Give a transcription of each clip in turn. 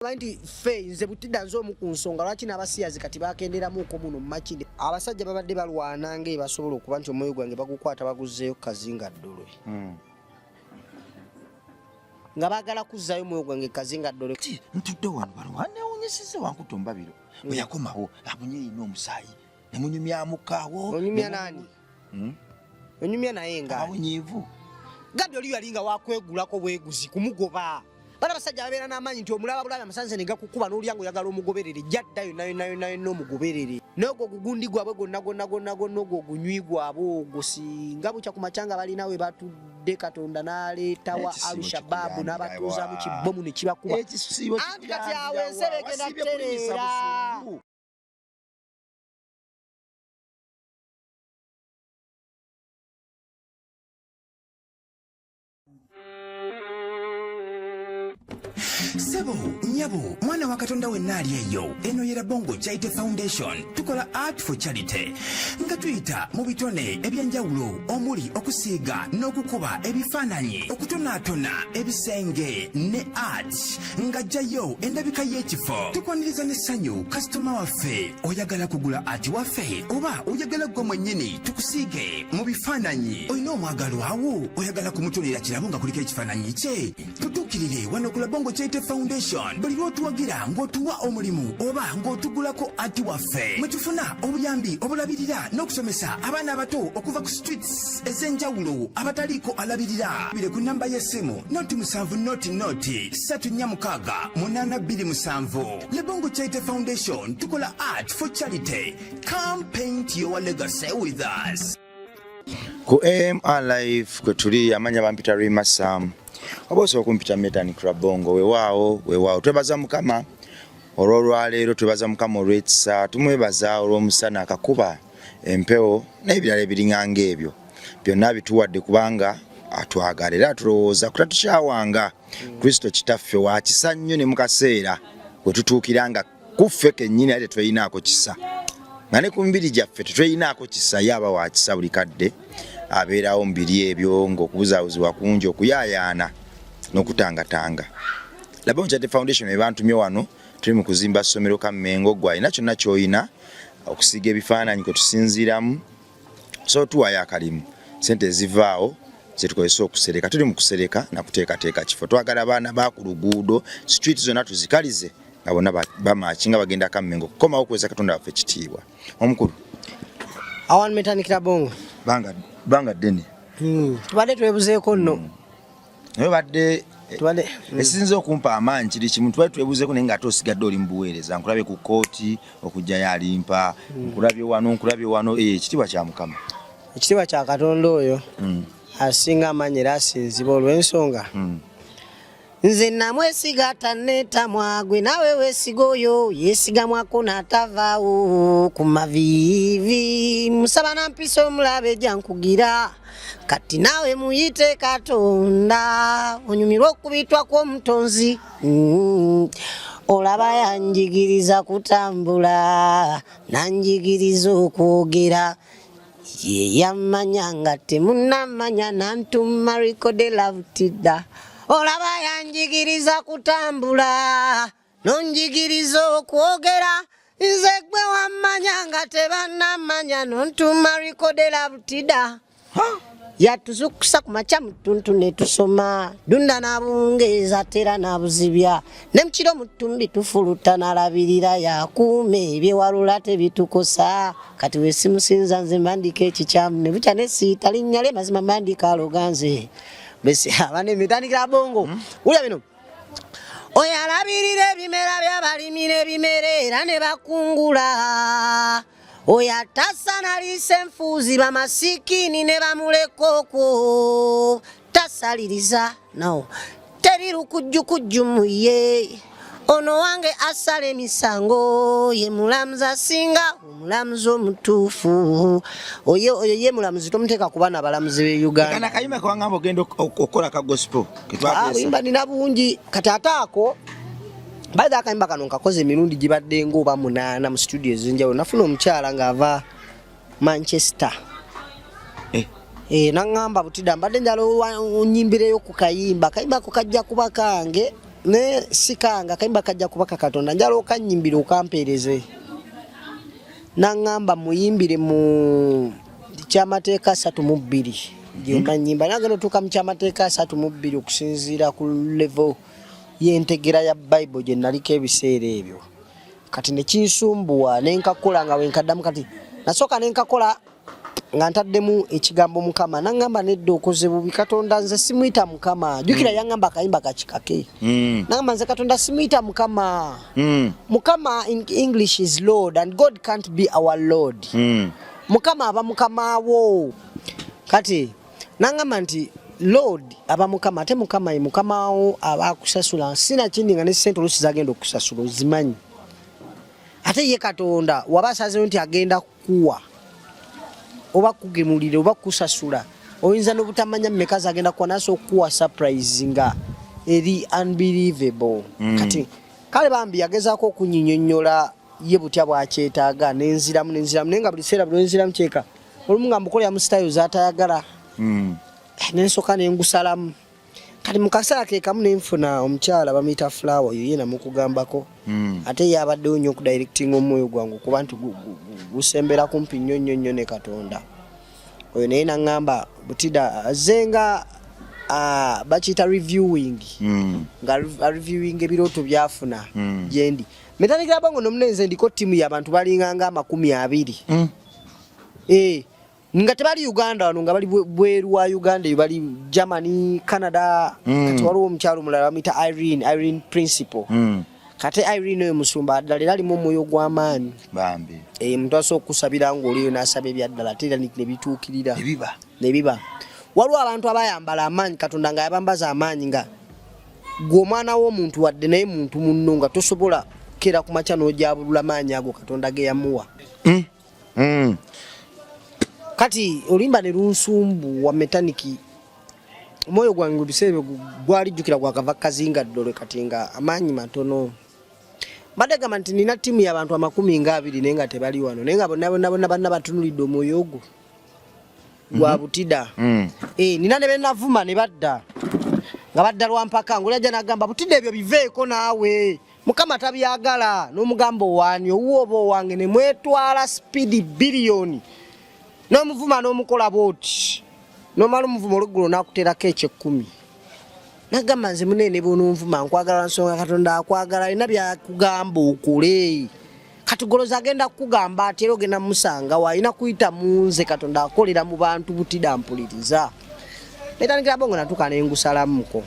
Omanyi nti ffe nze butida nze omu ku nsonga lwaki n'abasiyazi kati bakenderamuuko muno mu Makindye. Abasajja babadde balwana ng'ebasobola okuba nti omwoyo gwange bagukwata baguzzeeyo ku Kazinga Ddolwe. Nga baagala kuzzaayo omwoyo gwange ku Kazinga Ddolwe. Kati ntudde wano wano wanewunyisiza wankutte omubabiro bwe yakomawo abunye yenna omusaayi ne munyumyamukaawo. Onyumya nani? Onyumya naye nga Abunyiivu. Gambye oli yali nga wakwegulako bweguzi kumugoba. Bana basajja babeera n'amaanyi nti omulaba bulabi amasanze ne gakukuba n'olya ng'oyagala omugoberere, jja dda yonna yonna yonna yonna omugoberere. N'ogwo ogugundi gwabwe gwonna gwonna gwonna gwonna ogwo ogunywi gwabwe ogwo singa bukya ku makya nga balina we batudde Katonda n'aleetawa Ekisiibo Al-Shabaabu kikuyambira n'abatuuzaamu wa. kibbomu ne kibakuba. Ekisiibo Anti kati awo kikuyambira ensi wa. egenda Wasiibye kulimisa kutereera. busungu. Sebo, nyabo, mwana wa Katonda wenna ali eyo, eno ye Rabongo Charity Foundation. Tukola art for charity nga tuyita mu bitone ebyenjawulo omuli okusiiga n'okukuba ebifaananyi, okutonaatona ebisenge ne art nga jjayo endabika y'ekifo. Tukwaniriza n'essanyu kasitoma waffe. Oyagala kugula art waffe oba oyagala ggwe mwennyini tukusiige mu bifaananyi? Olina omwagalwawo oyagala kumutonera kirabo nga kuliko ekifaananyi kye? Tutuukirire wano ku Labongo Charity Foundation buli lw'otuwagira ng'otuwa omulimu oba ng'otugulako ati waffe, mwe tufuna obuyambi obulabirira n'okusomesa abaana abato okuva ku streets ez'enjawulo abataliiko alabirira. Bire ku namba y'essimu 0 7 0 0 3 4 6 8 2 7. Labongo Charity Foundation, tukola art for charity. Come paint your legacy with us. Ku AMR Live kwe tuli, amanya bampita Rima Sam, oba osobola okumpita Metani Krabongo. Weewaawo, weewaawo, twebaza Mukama olw'olwaleero, twebaza Mukama olw'ekisa, tumwebaza olw'omusana akakuba, empewo n'ebirala ebiringanga ebyo byonna bituwadde kubanga atwagala era atulowooza kutatukyawanga. Kristo kitaffe wa kisa nnyo ne mu kaseera we tutuukira nga kuffe kennyini ate tetweyinaako kisa, nga ne ku mibiri gyaffe tetweyinaako kisa, ye aba wa kisa buli kadde abeerawo mu biri ebyo ng'okubuzaabuzibwa kungi, okuyaayaana n'okutangatanga. Labongo Charity Foundation ebantumye wano, tuli mu kuzimba ssomero Kammengo. Gwe alina kyonna ky'olina okusiiga ebifaananyi kwe tusinziiramu, so tuwayo akalimu, sente ezivaawo zetukozesa okusereka. Tuli mu kusereka nakuteekateeka kifo. Twagala abaana ba ku luguudo, street zonna tuzikalize nga bonna bamaaki nga bagenda Kammengo kukomawo okuweza Katonda waffe ekitiibwa. Omukulu Awani Metanikira Bongo. Banga banga ddene. Tubadde twebuzeeko nno. Naye badde Tubadde ekisinza okumpa amaanyi kiri kimu, tubadde twebuzeeko naye ng'ate osigadde oli mu buweereza. Nkulabye ku kkooti okugyayo alimpa, nkulabye wano, nkulabye wano, ekitiibwa kya Mukama. Ekitiibwa kya Katonda oyo asinga amaanyi era asinzibwa olw'ensonga. Nze namwesiga tanneetamwa, gwe naawe weesiga oyo yeesigamwako n'atavaawo ku maviivi. Musaba nampisa omulabe gyankugira, kati naawe muyite Katonda onyumirwe okubitwa kw'omutonzi. Olaba yanjigiriza kutambula, nanjigiriza okwogera, ye yammanya nga temunnamanya, nantuma rikodera butidda. Olaba yanjigiriza kutambula, nonjigiriza okwogera, nze gwe wammanya nga tebannamanya, nontuma rikodera butida. Yatuzukusa ku makya mu ttuntu ne tusoma dunda n'abungeeza tera n'abuzibya, ne mu kiro mu ttumbi tufuluta n'alabirira, yakuuma ebyewalula tebitukosa. Kati we simusinza nze mbandika ekikyamu ne bukya ne siita linnya lye mazima mbandika aloganze besi abane mitandikira bongo. Wulira bino. Oyo alabirira ebimera by'abalimi n'ebimera era ne bakungula, oyo atasa naliisa enfuuzi bamasikiini ne bamuleka okwo, tasaliriza no teri lukujjukujju mu ye. Ono wange asala emisango, ye mulamuzi asinga omulamuzi omutuufu. Oyo ye mulamuzi, tomuteeka ku baana abalamuzi b'e Uganda. Kana kayimba kewangamba ogenda okukola ka gospel ketwateesa. Buyimba nina bungi. Kati ate ako baza akayimba kano nkakoze emirundi gibadde ng'oba 8 mu studio ez'enjawulo. Nafuna omukyala ng'ava Manchester. Naŋŋamba butida mbadde njala onyimbireyo ku kayimba, akayimba ako kajja kuba kange. Naye sikanga akayimba kajja kuba kakatonda, njala okanyimbira okampeereze. Naŋŋamba muyimbire mu kyamateeka 32 gyemba nyimba. Nagenda otuuka mu kyamateeka 32 okusinziira ku level y'entegera ya Bible gye naliko ebiseera ebyo. Kati ne kinsumbuwa ne nkakola nga wenkaddamu. Kati nasooka ne nkakola nga ntaddemu ekigambo Mukama, naŋŋamba nedda, okoze bubi, Katonda nze simuyita Mukama. Jjukira yaŋŋamba akayimba kakikake. Naŋŋamba nze Katonda simuyita Mukama. Mukama in English is Lord, and God can't be our Lord. Mukama aba Mukama wo. Kati naŋŋamba nti Lord aba Mukama, ate Mukama ye Mukama wo aba akusasula, sinakindi nga ne ssente oluusi zagenda okukusasula ozimanyi. Ate ye Katonda waba asazeyo nti agenda kukuwa oba kugemulira oba kusasula, oyinza n'obutamanya mmeka zagenda kuwa, nasobola okukuwa surprise nga eri unbelievable. Kati kale bambi yagezaako okunyinyonnyola ye butya bwakyetaaga, nenziramu nenziramu, naye nga buli kiseera buli lwenziramu kyeka olumu nga mbukolera mu sitayo zatayagala. Nensooka nengusalamu. Kati mu kaseera ke kamu nenfuna omukyala bamuyita Flower, oyo ye namukugambako. Ate ye abaddewo nnyo okudirectinga omwoyo gwange okuba nti gusembera kumpi nnyo nnyo nnyo ne Katonda. Oyo naye naŋŋamba Butida azze nga bakiyita reviewing, nga reviewing ebirooto byafuna. Gyendi metandikira bongo nomunenze ndiko ttiimu y'abantu balinganga 20. Eh, nga tebali Uganda wano, nga bali bweru wa Uganda eyo, bali Germany, Canada. Kati waliwo omukyalo omulala bamuyita Irene, Irene Principal. Kate Irene oyo musumba ddala, era alimu omwoyo gw'amaanyi. Bambi. Eh, omuntu asobola okusabira ng'oliyo n'asaba ebyaddala, ate era ne bituukirira. Ebiba. Ne biba. Waliwo abantu abayambala amaanyi, Katonda nga yabambaza amaanyi, nga gwe omwana w'omuntu wadde naye muntu munno nga tosobola kukeera ku makya n'ojabulula maanyi ago Katonda ge yamuwa. Kati oluyimba ne lunsumbuwa metaniki, omwoyo gwange ebiseera ebyo gwalijjukira gwakava kazinga ddole. Kati nga amaanyi matono, mbadde gamba nti nina ttiimu y'abantu 20 naye nga tebali wano, naye nga bonna bonna bonna banna batunulidde omwoyo ogwo gwa Butida. Eh, nina ne benavuma ne badda nga badda lwampaka, ngaoli ajja nagamba, "Butida, ebyo biveeko naawe, Mukama tabyagala." N'omugamba, "Owaani, owuwo oba owange?" Ne mwetwala speed biliyoni, n'omuvuma n'omukola bwoti, n'omala omuvuma olweggulo n'akuteerako ekyekkumi, nagamba, "Nze munene bwononvuma nkwagala nsonga Katonda akwagala, alina byakugamba okole." Kati goloza agenda kukugamba ati era ogenda musanga waalina kuyita mu nze. Katonda akolera mu bantu. Butida mpuliriza, netandikira bongo, natuuka nengusalamuko,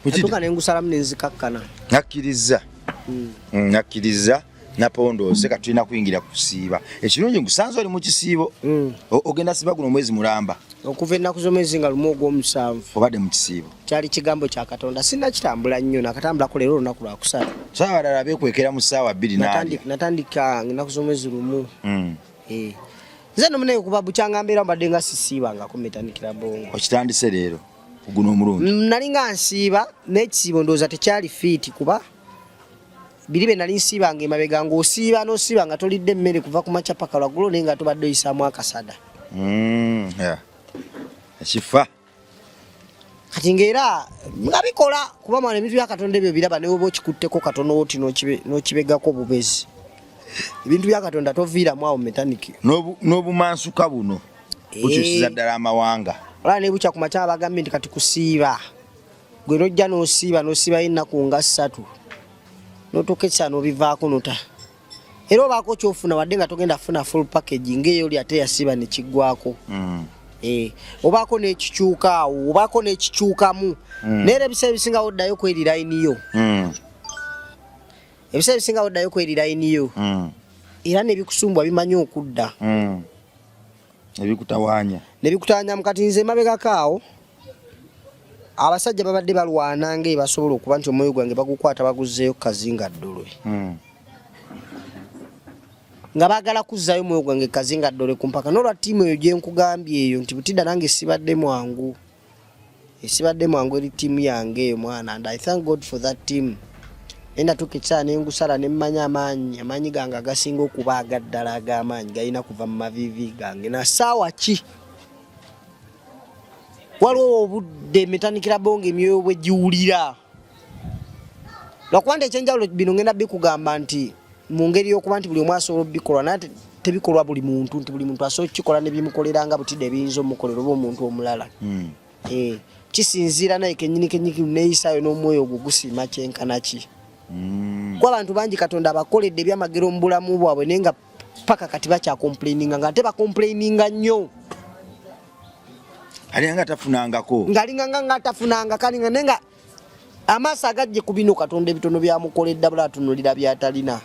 natuuka nengusalamu nenzikakkana. Nakkiriza. Nakkiriza napondoose. Kati tulina kuyingira kusiiba. Ekirungi nkusanze oli mu kisiibo. Ogenda siba guno omwezi mulamba. Okuva ennaku z'omwezi nga 1 ogw'omusanvu. Obadde mu kisiibo. Kyali kigambo kya Katonda, sinnakitambula nnyo, nakatambulako leero olunaku lwakusatu. So abalala beekwekera mu ssaawa 2 n'alya. Natandika ennaku z'omwezi 1. Eh. Nze no munaye kuba bukyanga mbeera mbadde nga sisiibangako metanikira bongo. Okitandise leero guno omulundi? Nali nga nsiiba, n'ekisiibo ndowooza tekyali fit, kuba biri bye nali nsiibanga emabega ng'osiiba n'osiiba nga tolidde emmere kuva ku makya paka lwaggulo, naye nga tobadde oyisaamu akasada. Yeah. Ekifa. Kati ng'era nga bikola, kuba mwana ebintu bya Katonda ebyo biraba, ne woba okikutteko katono oti n'okibegako obubezi, ebintu bya Katonda toviiramu awo metaniki. N'obumansuka buno bukyusiza ddala amawanga. Olaba ne bukya ku makya bagambye nti kati kusiiba, gwe nojja n'osiiba n'osiibayo ennaku nga 3, n'otuuka ekiseera n'obivaako nota, era obaako kyofuna wadde nga togenda funa full package ng'eyo oli ate yasiiba ne kiggwako. Eh, obaako n'ekikyuka awo, obaako n'ekikyukamu. Naye era ebiseera ebisingawo oddayo kweri layini yo. Ebiseera ebisingawo oddayo kweri layini yo. Era n'ebikusumbwa bimanyi okudda. Ebikutawaanya. Ne bikutawaanya. Kati nze emabegako awo abasajja babadde balwana nga basobola okuba nti omwoyo gwange bagukwata baguzzeeyo ku kazinga ddolwe. Nga baagala kuzzaayo omwoyo gwange kazinga ddolwe ku mpaka n'olwa ttiimu eyo gye nkugambye eyo nti Butida nange sibadde mwangu, esibadde mwangu eri ttiimu yange eyo mwana, and I thank God for that team. Naye natuuka ekiseera ne ngusala ne mmanya amaanyi gange agasinga okuba agaddala ag'amaanyi galina kuva mu maviivi gange. Na ssaawa ki waliwo obudde metanikira bongo emyoyo bwe giwulira. Lwakuba nti ekyenjawulo bino ngenda bikugamba nti mu ngeri y'okuba nti buli omu asobola obikolwa, naye tebikolwa buli muntu, nti buli muntu asobola okukikola ne bimukolera nga butidde ebiyinza omukolera oba omuntu omulala. Kisinziira naye kennyini kennyini neeyisaayo n'omwoyo ogwo gusiima kyenkana ki. Kuba abantu bangi Katonda abakoledde ebyamagero mu bulamu bwabwe, naye nga paka kati bakyakomplaininga, nga ate bakomplaininga nnyo. Alinga tafunangako. Ng'alinga nga tafunanga kalinga, naye nga amaaso agajje ku bino Katonda ebitono byamukoledde, abula atunulira byatalina.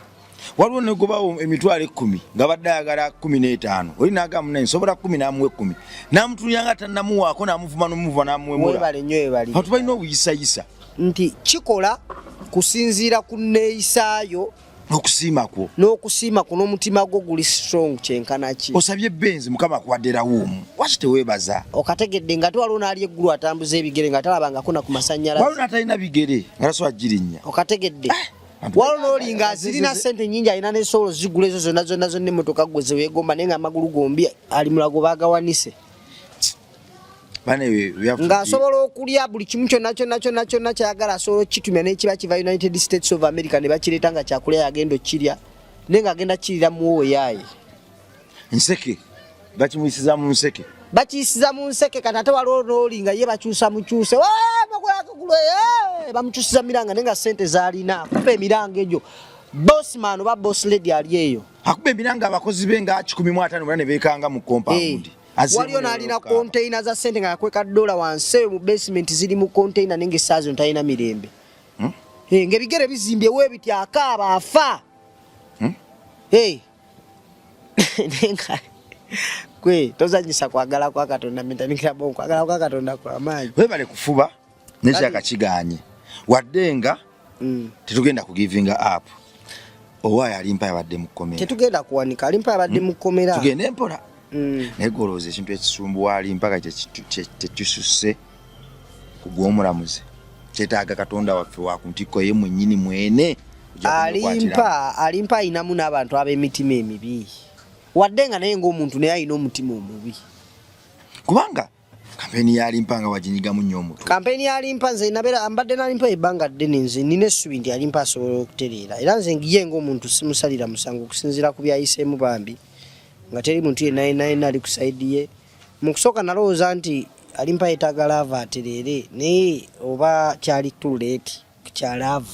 Waliwo negobawo 100,000 nga badde ayagala 15, oli nagamba naye nsobola 10, n'amuwa 10, n'amutunulira nga tannamuwaako, n'amuvuma n'omuvuma n'amuwemula. Webale nnyo, webali. Abantu balina obuyisayisa. Nti kikola kusinziira ku nneeyisaayo n'okusiima kwo. N'okusiima ku n'omutima gwo guli strong kyenkana ki. Osabye Benzi, Mukama akuwadde rawuumu, waki teweebaza? Okategedde nga ate waliwo n'ali eggulu atambuza ebigere nga talabangako na ku masannyalaze. Waliwo n'atalina bigere nga tasobola girinnya. Okategedde. Abantu waliwo n'oli nga azirina sente nyingi, alina n'ensobola ozigula ezo zonna zonna zonna emmotoka gwe zeweegomba, naye nga amagulu gombi ali mulago baagawanise. Bane, we have to Ng'asobola okulya buli kimu kyonna kyonna kyonna kyonna kyayagala, asobola okukitumya n'ekiba kiva United States of America ne bakireeta nga kyakulya, yagenda okukirya, naye ng'agenda kirira muwowe yaaye. Nseke bakimuyisiza mu nseke. Bakiyisiza mu nseke. Kati ate waliwo n'oli nga ye bakyusa mukyuse, "Wee, magulu akagulu, bamukyusiza miranga, naye nga sente zaalina akuba emiranga egyo, bossman oba boss lady ali eyo. Akuba emiranga abakozi be nga 150 bonna ne beekanga mu compound. Waliyo n'alina container za sente nga yakweka dola wansi eyo mu basement, ziri mu container, naye nga essaawa zino talina mirembe. Ng'ebigere bizimbyewo ebiti, akaaba afa. Naye nga gwe tozanyisa kwagala kwa Katonda, mitanikira bo kwagala kwa Katonda kwa maanyi. Webale kufuba nekyaka kiganye, wadde nga tetugenda kugivinga up. Owaayo alimpa yabadde mu kkomera. Tetugenda kuwanika, alimpa yabadde mu kkomera. Tugende mpola. Naye golowooza ekintu ekisumbuwa alimpa tekisusse ku gw'omulamuzi, kyetaaga Katonda waffe wa ku ntikko ye mwennyini mwene kujja kumukwatiramu. Alimpa ayinamu n'abantu ab'emitima emibi, wadde nga naye ng'omuntu naye alina omutima omubi. Kubanga kampeni yalimpa nga waginyigamu nnyo omutwe. Kampeni yalimpa, nze nabeera mbadde nalimpa ebbanga ddene, nze nina essuubi nti alimpa asobola okutereera, era nze ye ng'omuntu simusalira musango okusinziira ku byayiseemu bambi, nga teri muntu yenna yenna yenna ali ku side ye. Mu kusooka nalowooza nti alimpa yeetaaga love atereere, naye oba kyali too late kya love.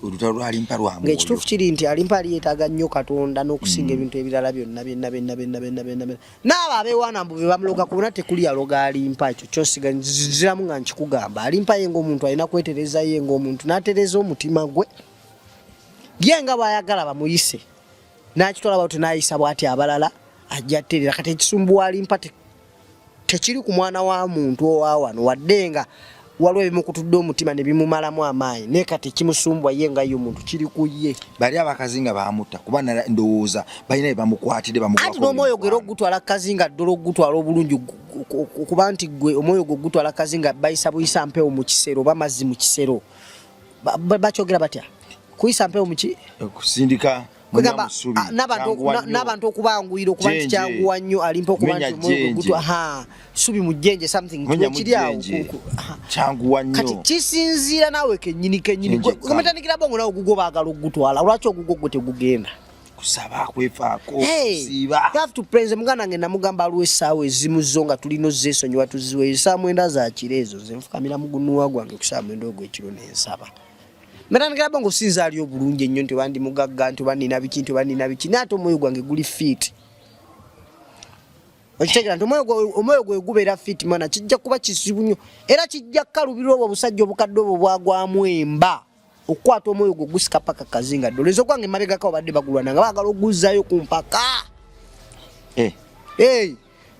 Olutalo lwalimpa lwa Ng'ekituufu kiri nti alimpa ali yeetaaga nnyo Katonda n'okusinga ebintu ebirala byonna byonna byonna byonna byonna byonna byonna. N'abo abeewaana mbu be bamuloga, kubona tekuli aloga alimpa. Ekyo kyosiga nziramu nga nkikugamba, alimpa ye ng'omuntu alina kwetereza ye ng'omuntu, n'atereza omutima gwe ye nga bw'ayagala bamuyise, n'akitwala bwatyo n'ayisa bw'ati abalala, ajja terera. Kati ekisumbuwa alimpa tekiri ku mwana wa muntu owa wano, wadde nga waliwo ebimukutudde omutima ne bimumalamu amaanyi, naye kati ekimusumbwa ye nga ye omuntu kiri ku ye. Bali abakazi nga bamutta, kuba ndowooza balina bye bamukwatidde. Anti n'omwoyo gwe era ogutwala kazi nga ddala ogutwala obulungi, okuba nti gwe omwoyo gwe ogutwala kazi nga bayisa buyisa mpewo mu kisero oba mazzi mu kisero. Bakyogera batya, kuyisa mpewo muki? Kusindika. Kwegamba, n'abantu okubanguyira okuba nti kyanguwa nnyo alimpa okuba nti omwoyo gwe ha subi mu jjenje, something kiri awo. Kyanguwa nnyo. Kati kisinziira naawe kennyini kennyini. Gwemetandikira bongo nawe ogugwo baagala okugutwala, lwaki ogugwo gwe tegugenda? Kusaba, kwefaako. Hey, kusiiba. You have to pray. Nze muganda wange namugamba aliwo essaawa ezimu zo nga tulina ozeesonyiwa tuziwe, essaawa 9 za kiro ezo nze nfukamira mugunuwa gwange ku ssaawa 9 ogw'ekiro nensaba. Metandikira bongo sinza ali obulungi ennyo nti oba ndi mugagga, nti oba nina biki, nti oba nina biki, naye ate omwoyo gwange guli fit. Okitegeera nti omwoyo gwe gubeera fit, mwana kijja kuba kizibu nnyo era kijja kukalubirwa obwo obusajja obukadde obwo bwagwamu emba okukwata omwoyo gwe gusika paka kazinga ddala. Ezo gwange emabegako babadde bagulwana nga baagala oguzzayo ku mpaka. Hey,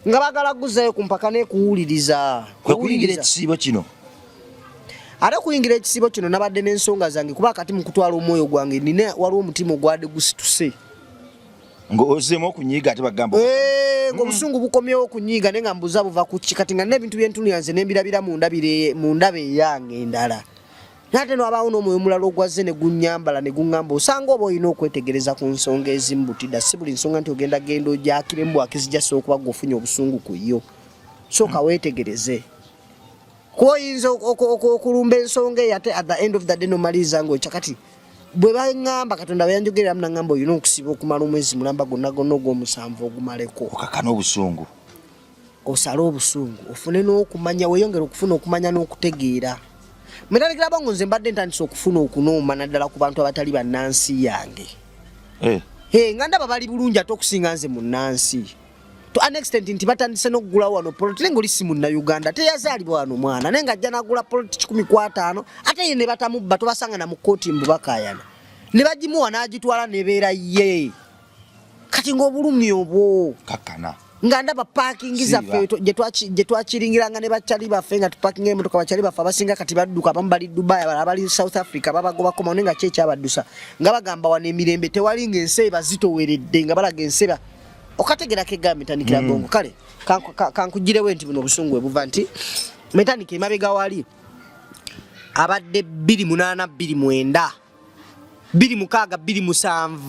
nga baagala guzzayo ku mpaka n'ekuwuliriza. Kwe kuyingira ekisiibo kino. Ate okuyingira ekisiibo kino nabadde n'ensonga zange, kuba kati mu kutwala omwoyo gwange nina waliwo omutima ogwadde gusituse. Ng'ozzeemu okunyiiga ate bagamba. Ng'obusungu bukomyewo okunyiiga, naye nga mbuuza buva ku ki. Kati nga nina ebintu byentunulira nze nembirabira mu ndabire mu ndaba eyange endala, naye ate nwabaawo n'omwoyo omulala ogwazze ne gunnyambala ne guŋŋamba osanga oba olina okwetegereza ku nsonga ezimu butida, si buli nsonga nti ogenda genda ogyakiremu bwakizija, so okuba gwe ofunye obusungu ku yo, sooka weetegereze. Kuba oyinza okulumba ensonga eyo ate at the end of the day nomaliriza ngaokya. Kati bwe baŋŋamba, Katonda bwe yanjogereramu naŋŋamba olina okusiba okumala omwezi mulamba gwonna gwonna ogw'omusanvu ogumaleko. Okakana obusungu. Osale obusungu ofune n'okumanya, weeyongere okufuna okumanya n'okutegeera. Mweralekera bongo nze mbadde ntandise okufuna okunooma naddala ku bantu abatali bannansi yange. Hey, nga ndaba bali bulungi ate okusinga nze munnansi. To an extent nti batandise n'okugula wano poloti, naye ng'oli si Munnayuganda, teyazaalibwa wano mwana, naye ng'ajja n'agula poloti 150, ate ye ne batamubba, tobasanga na mu kkooti mbu bakaayana, ne bagimuwa n'agitwala nebeera ye. Kati ng'obulumi obwo kakkana. Nga ndaba parking zaffe gye twakiringiranga ne bakyali baffe nga tupakinga emotoka, bakyali baffe abasinga kati badduka, abamu bali Dubai, abalala bali South Africa, babagobako mane nga ki ekyabaddusa, nga bagamba wano emirembe tewali, ng'ensi ebazitoweredde, nga balaga ensi eba okategera kegamba etandikira bongo. Kale kankugirewo nti buno obusungu bwe buva nti metandika emabega wali abadde 2008, 2009, 2006, 2007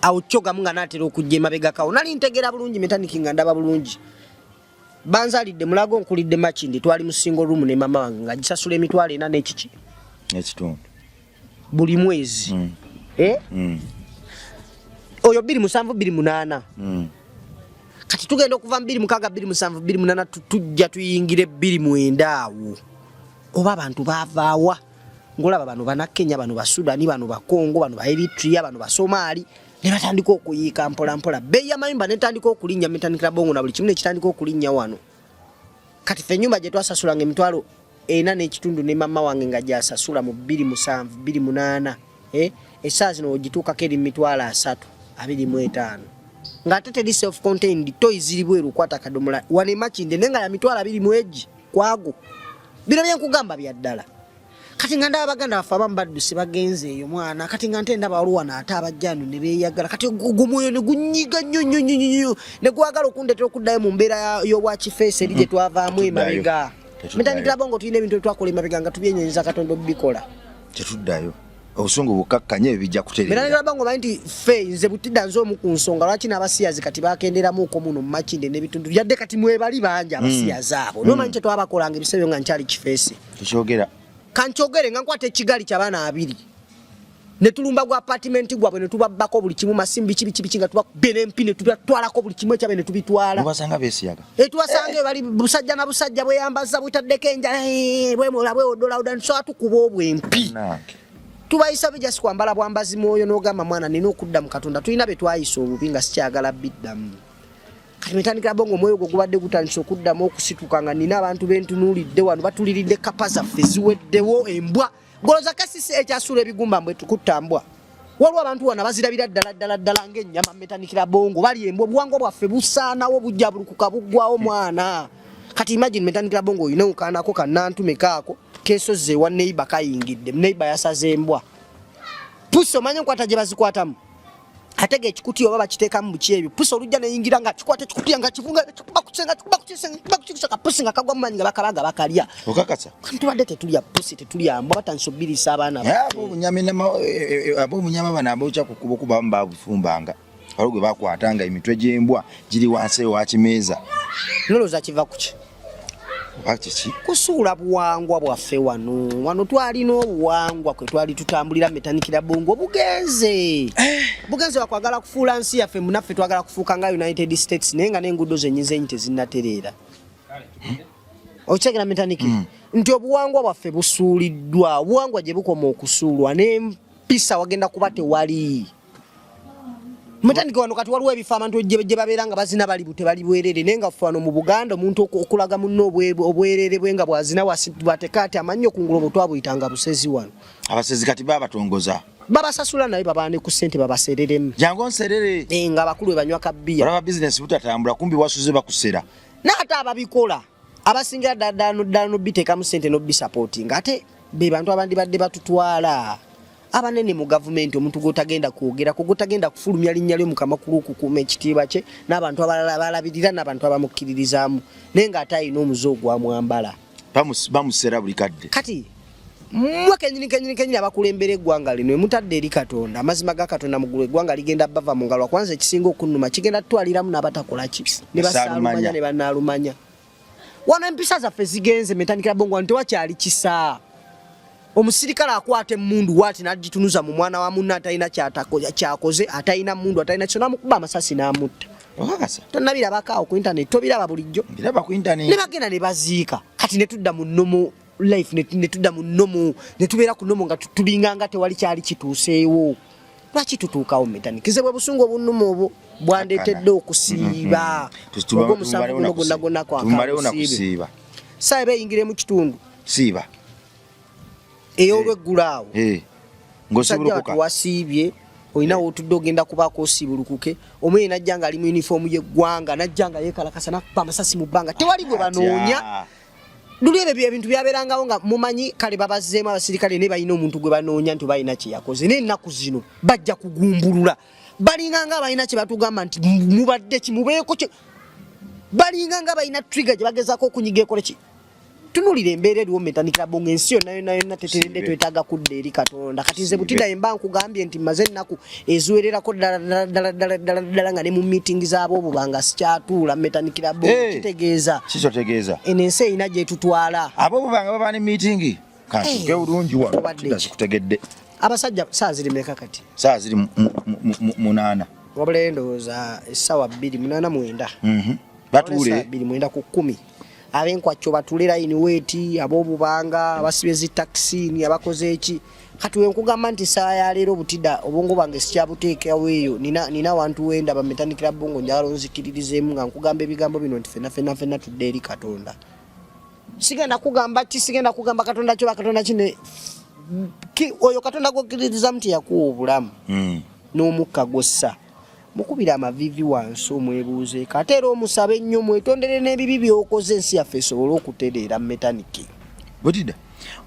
awo kyogamu nga naatera okujja emabegakawo nali ntegeera bulungi metaniki nga ndaba bulungi. Banzalidde Mulago, nkulidde Makindi, twali mu single room ne mama wange nga gisasula 400 n'ekiki n'ekitundu buli mwezi. Eh? Oyo 2007, 2008. Kati tugenda okuva mu 2006, 2007, 2008, tujja tuyingire 2009 awo oba abantu baavaawa ngolaba bano Bannakenya, bano Basudani, bano Bakongo, bano Baeritrea, bano Basomaali, ne batandika okuyiika mpola mpola, bbeeyi y'amayumba netandika okulinnya, metandikira bongo na buli kimu nekitandika okulinnya wano. Kati ffe ennyumba gye twasasulanga 450 ne mama wange nga gyasasula mu 2007, 2008, eh, essaawa zino ogituukako eri mu 325,000, ng'ate teri self contained, toyi ziri bweru, okwata akadomola wano emakinde, naye nga ya 20,000 egi kwago. Bino byenkugamba bya ddala. Kati nga ndaba baganda baffe abamu badduse bagenze eyo mwana, kati nga nte ndaba waliwo wano ate abajja no ne beeyagala. Kati ogwo mwoyo ne gunyiga nnyo nnyo nnyo nnyo, ne gwagala okundeetera okuddayo mu mbeera y'obwakifeesi eri gye twavaamu emabega. Tetuddayo. Mitandikira bongo tulina ebintu byetwakola emabega nga tubyenyonyeza Katonda obibikola. Tetuddayo, obusungu bukakkanye, ebyo bijja kutereera. Mitandikira bongo manyi nti ffe nze butidda nze omu ku nsonga lwaki n'abasiyazi kati bakenderamuuko muno mu Makinde n'ebitundu, yadde kati mwebali bangi abasiyazi abo, nomanyi kyetwabakolanga ebiseera nga nkyali kifeesi. Tekyogera. Kankyogere nga nkwata ekigali ky'abaana abiri ne tulumba gwa apartment gwabwe ne tubabbako buli kimu, masimu, biki biki biki, nga tubakubye n'empi ne tubatwalako buli kimu ekyabwe ne tubitwala. Mubasanga beesiyaga? Tubasanga bali busajja na busajja bweyambaza butaddeko enjala, bwemola bwewodolawuda, nsobola tukuba obwempi. Nange. Tubayisa bijasi kwambala bwambazi mwoyo n'ogamba mwana nina okudda mu Katonda, tulina be twayisa obubi nga sikyagala biddamu. Kati metandikira bongo omwoyo gwo gubadde gutandise okuddamu okusituka nga nina abantu bentunuulidde wano batuliridde kapa zaffe ziweddewo embwa goloza kasisi ekyasuula ebigumba mbwe tukutta mbwa. Waliwo abantu wano abazirabira ddala ddala ddala ng'ennyama metanikira bongo bali embwa, obuwangwa bwaffe busaanawo, bujja bulukuka buggwawo mwana. Kati imagine metanikira bongo olina okaanako kannantume kaako keesozze ewa neighbor kayingidde, neighbor yasaze embwa pusi, omanye enkwata gye bazikwatamu, atega ekikutiya oba bakiteekamu buki ebyo, pusi olujja neyingira nga kikwata ekikutiya nga kivunga kikuba ku kisenga, kikuba ku kisenga, kikuba ku kisenga, kapusi nga kagwa mu maanyi nga bakabaga bakalya. Okakasa? Tubadde tetulya pusi, tetulya mbwa, batandise obbiriisa abaana Naye baffe. Ab'obunyama bano abookya ku kkubo kuba babufumbanga, waliwo gwe bakwata nga emitwe gy'embwa giri wansi ewa kimeeza. Nolowooza kiva ku ki? Oba kiki? Kusuula buwangwa bwaffe wano. Wano twalina obuwangwa kwe twali tutambulira metanikira bongo bugenze bugenze bakwagala kufuula nsi yaffe munaffe, twagala kufuuka nga United States, naye nga n'enguudo zenyizenyi tezinnatereera. Okitegera metaniki nti obuwangwa bwaffe busuuliddwa, obuwangwa gye bukoma okusuulwa n'empisa wagenda kuba tewali mutandike wano. Kati waliwo ebifo abantu gye babeera nga bazina bali bute bali bwerere, naye nga ffe wano mu Buganda omuntu okulaga munno obwerere bwe nga bwazina bwateka ati amannyo kungulu, obwo twabuyitanga busezi wano. Abasezi kati babatongoza. Babasasula naye babaane ku ssente babasereremu. Jangu onserere. Eh, nga abakulu bwe banywa kabbiya. Olaba bizinesi butatambula, kumbi wasuze bakusera. N'ate ababikola abasingira ddala ddala ddala nobiteekamu ssente nobisapootinga, ate be bantu abandibadde batutwala abanene mu gavumenti, omuntu gwotagenda kwogerako, gwotagenda kufulumya linnya lyo mukama ku lw'okukuuma ekitiibwa kye n'abantu abalala balabirira n'abantu abamukkiririzaamu, naye ng'ate alina omuze ogwamwambala. Bamusera buli kadde. Kati mmwe kenyini kenyini kenyini abakulembera eggwanga lino emutadde eri Katonda, amazima ga Katonda muggulu, eggwanga ligenda bava mu ngalo. Kwanza ekisinga okunnuma kigenda tutwaliramu n'abatakola ki ne basaalumanya ne bannaalumanya. Wano empisa zaffe zigenze metandikira bongo wano tewakyali kisa. Omusirikale akwata emmundu waati n'agitunuza mu mwana wa munne atalina kyakoze, atalina mmundu, atalina kyo, n'amukuba amasasi n'amutta. Okakasa? Tonnabirabako awo ku internet? Tobiraba bulijjo? Mbiraba ku internet. Ne bagenda ne baziika. Kati ne tudda mu normal life, ne tudda mu normal, ne tubeera ku normal nga tulinga nga tewali kyali kituuseewo. Lwaki tutuukawo metanik? Nze bwe busungu obunnuma obwo bwandeetedde okusiiba. Ogw'omusanvu guno gwonna gwonna Tumalewo na kwaka. kusiiba. Saawa eba eyingire mu kitundu. Siiba. Ey'olweggulo awo. Ng'osiibulukuka. Musajja wasiibye, olina w'otudde ogenda kubaako osiibulukuke. Omu ye najja ng'ali mu yunifoomu y'eggwanga, najja nga yeekalakasa n'akuba amasasi mu bbanga. Tewali gwe banoonya. Luli ebyo ebintu byabeerangawo nga mumanyi kale babazzeemu abasirikale naye balina omuntu gwe banoonya nti balina kye yakoze. Naye ennaku zino bajja kugumbulula. Balinga nga balina kye batugamba nti mubadde ki, mubeeko kye. Balinga nga balina trigger gye bagezaako okunyiga ekole ki. Tunulira embeera eriwo metanikira bongo ensi yonna yonna yonna teteredde, twetaaga kudda eri Katonda. Kati nze Butida mba nkugambye nti mmaze ennaku eziwererako ddala ddala ddala ddala ddala ddala nga ne mu meeting z'ab'obubanga sikyatuula metanikira bongo. Kitegeeza Kikyotegeeza eno ensi erina gy'etutwala. Ab'obubanga baba ne meeting. Kantuuke bulungi wano. Obadde ki? Sikutegedde. Abasajja saa ziri meka kati? Saa ziri 8. Wabula ndowooza essaawa 2 8 9. Batuule. 2 9 ku 10. Ab'enkwacco batule line weeti, ab'obubanga, abasibye zi taxi, abakoze eki. Kati we nkugamba nti essaawa ya leero Butida obwongo bwange sikyabuteekawo eyo. Nina wantu we ndaba metanikira bongo njagala onzikiririzeemu nga nkugamba ebigambo bino nti ffenna ffenna ffenna tudde eri Katonda. Sigenda kugamba ki, sigenda kugamba Katonda ki oba Katonda ki ne ki, oyo Katonda gw'okkiririzamu nti yakuwa obulamu n'omukka gw'ossa. Mukubire amaviivi wansi omwebuuzeeko, ate era omusabe nnyo mwetondere n'ebibi by'okoze ensi yaffe esobole okutereera metaniki. Butida,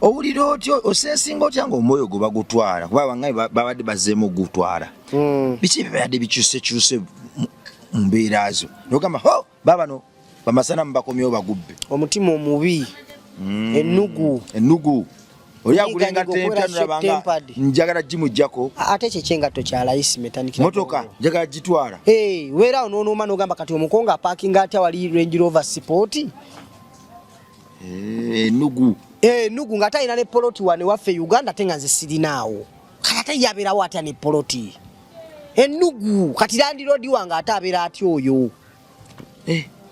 owulira otya, osensinga otya ng'omwoyo gwo bagutwala? Kuba abangaye babadde bazzeemu ogutwala. Biki ebibadde bikyusekyuse mu mbeera zo? N'ogamba, ho, baabano bamasanamu bakomyewo bagubbe. Omutima omubi, ennugu. Ennugu. Oli agula Nyiga engatto nyiga empya okubeera nolaba nga short-tempered. njagala gimuggyako. Ate kye ky'engatto kya layisi metanikira. Motoka njagala gitwala. Hey, weera awo n'onooma n'ogamba kati omukongo apaakinga atya wali Range Rover Sport? Ennugu. Ennugu ng'ate alina ne poloti wano ewaffe Uganda ate nga nze sirinaawo. Kati ate ye abeerawo atya ne poloti? Ennugu. Kati landiroodi wange ate abeera atya oyo?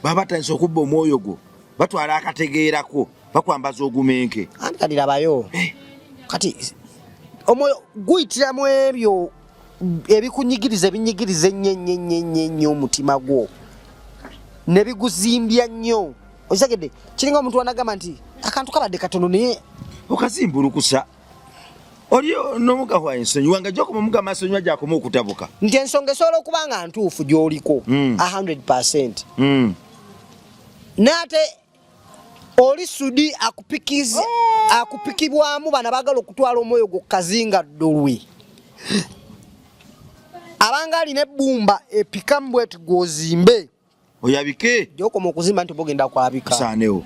Baba batandise okubba omwoyo gwo, batwala akategeerako, bakwambaza ogumenke. Anti kati labayo. Kati omwoyo guyitira mu ebyo ebikunyigiriza, ebinyigiriza ennyo ennyo ennyo ennyo ennyo omutima gwo ne biguzimbya nnyo. Okitegedde? Kiringa omuntu anagamba nti akantu kabadde katono naye okazimbulukusa. Oli n'omugahwa ensonyiwa nga gy'okoma omugamba nsonyiwa gy'akoma okutabuka. Nti ensonga esobola okuba nga ntuufu gy'oliko 100%. N'ate oli sudi akupikibwamu bano abaagala okutwala omwoyo gwo kazinga ddolwe. Abanga alina ebbumba epikamu bw'eti gw'ozimbe. Oyabike. Gy'okoma okuzimba nti bogenda kwabika. Saanewo.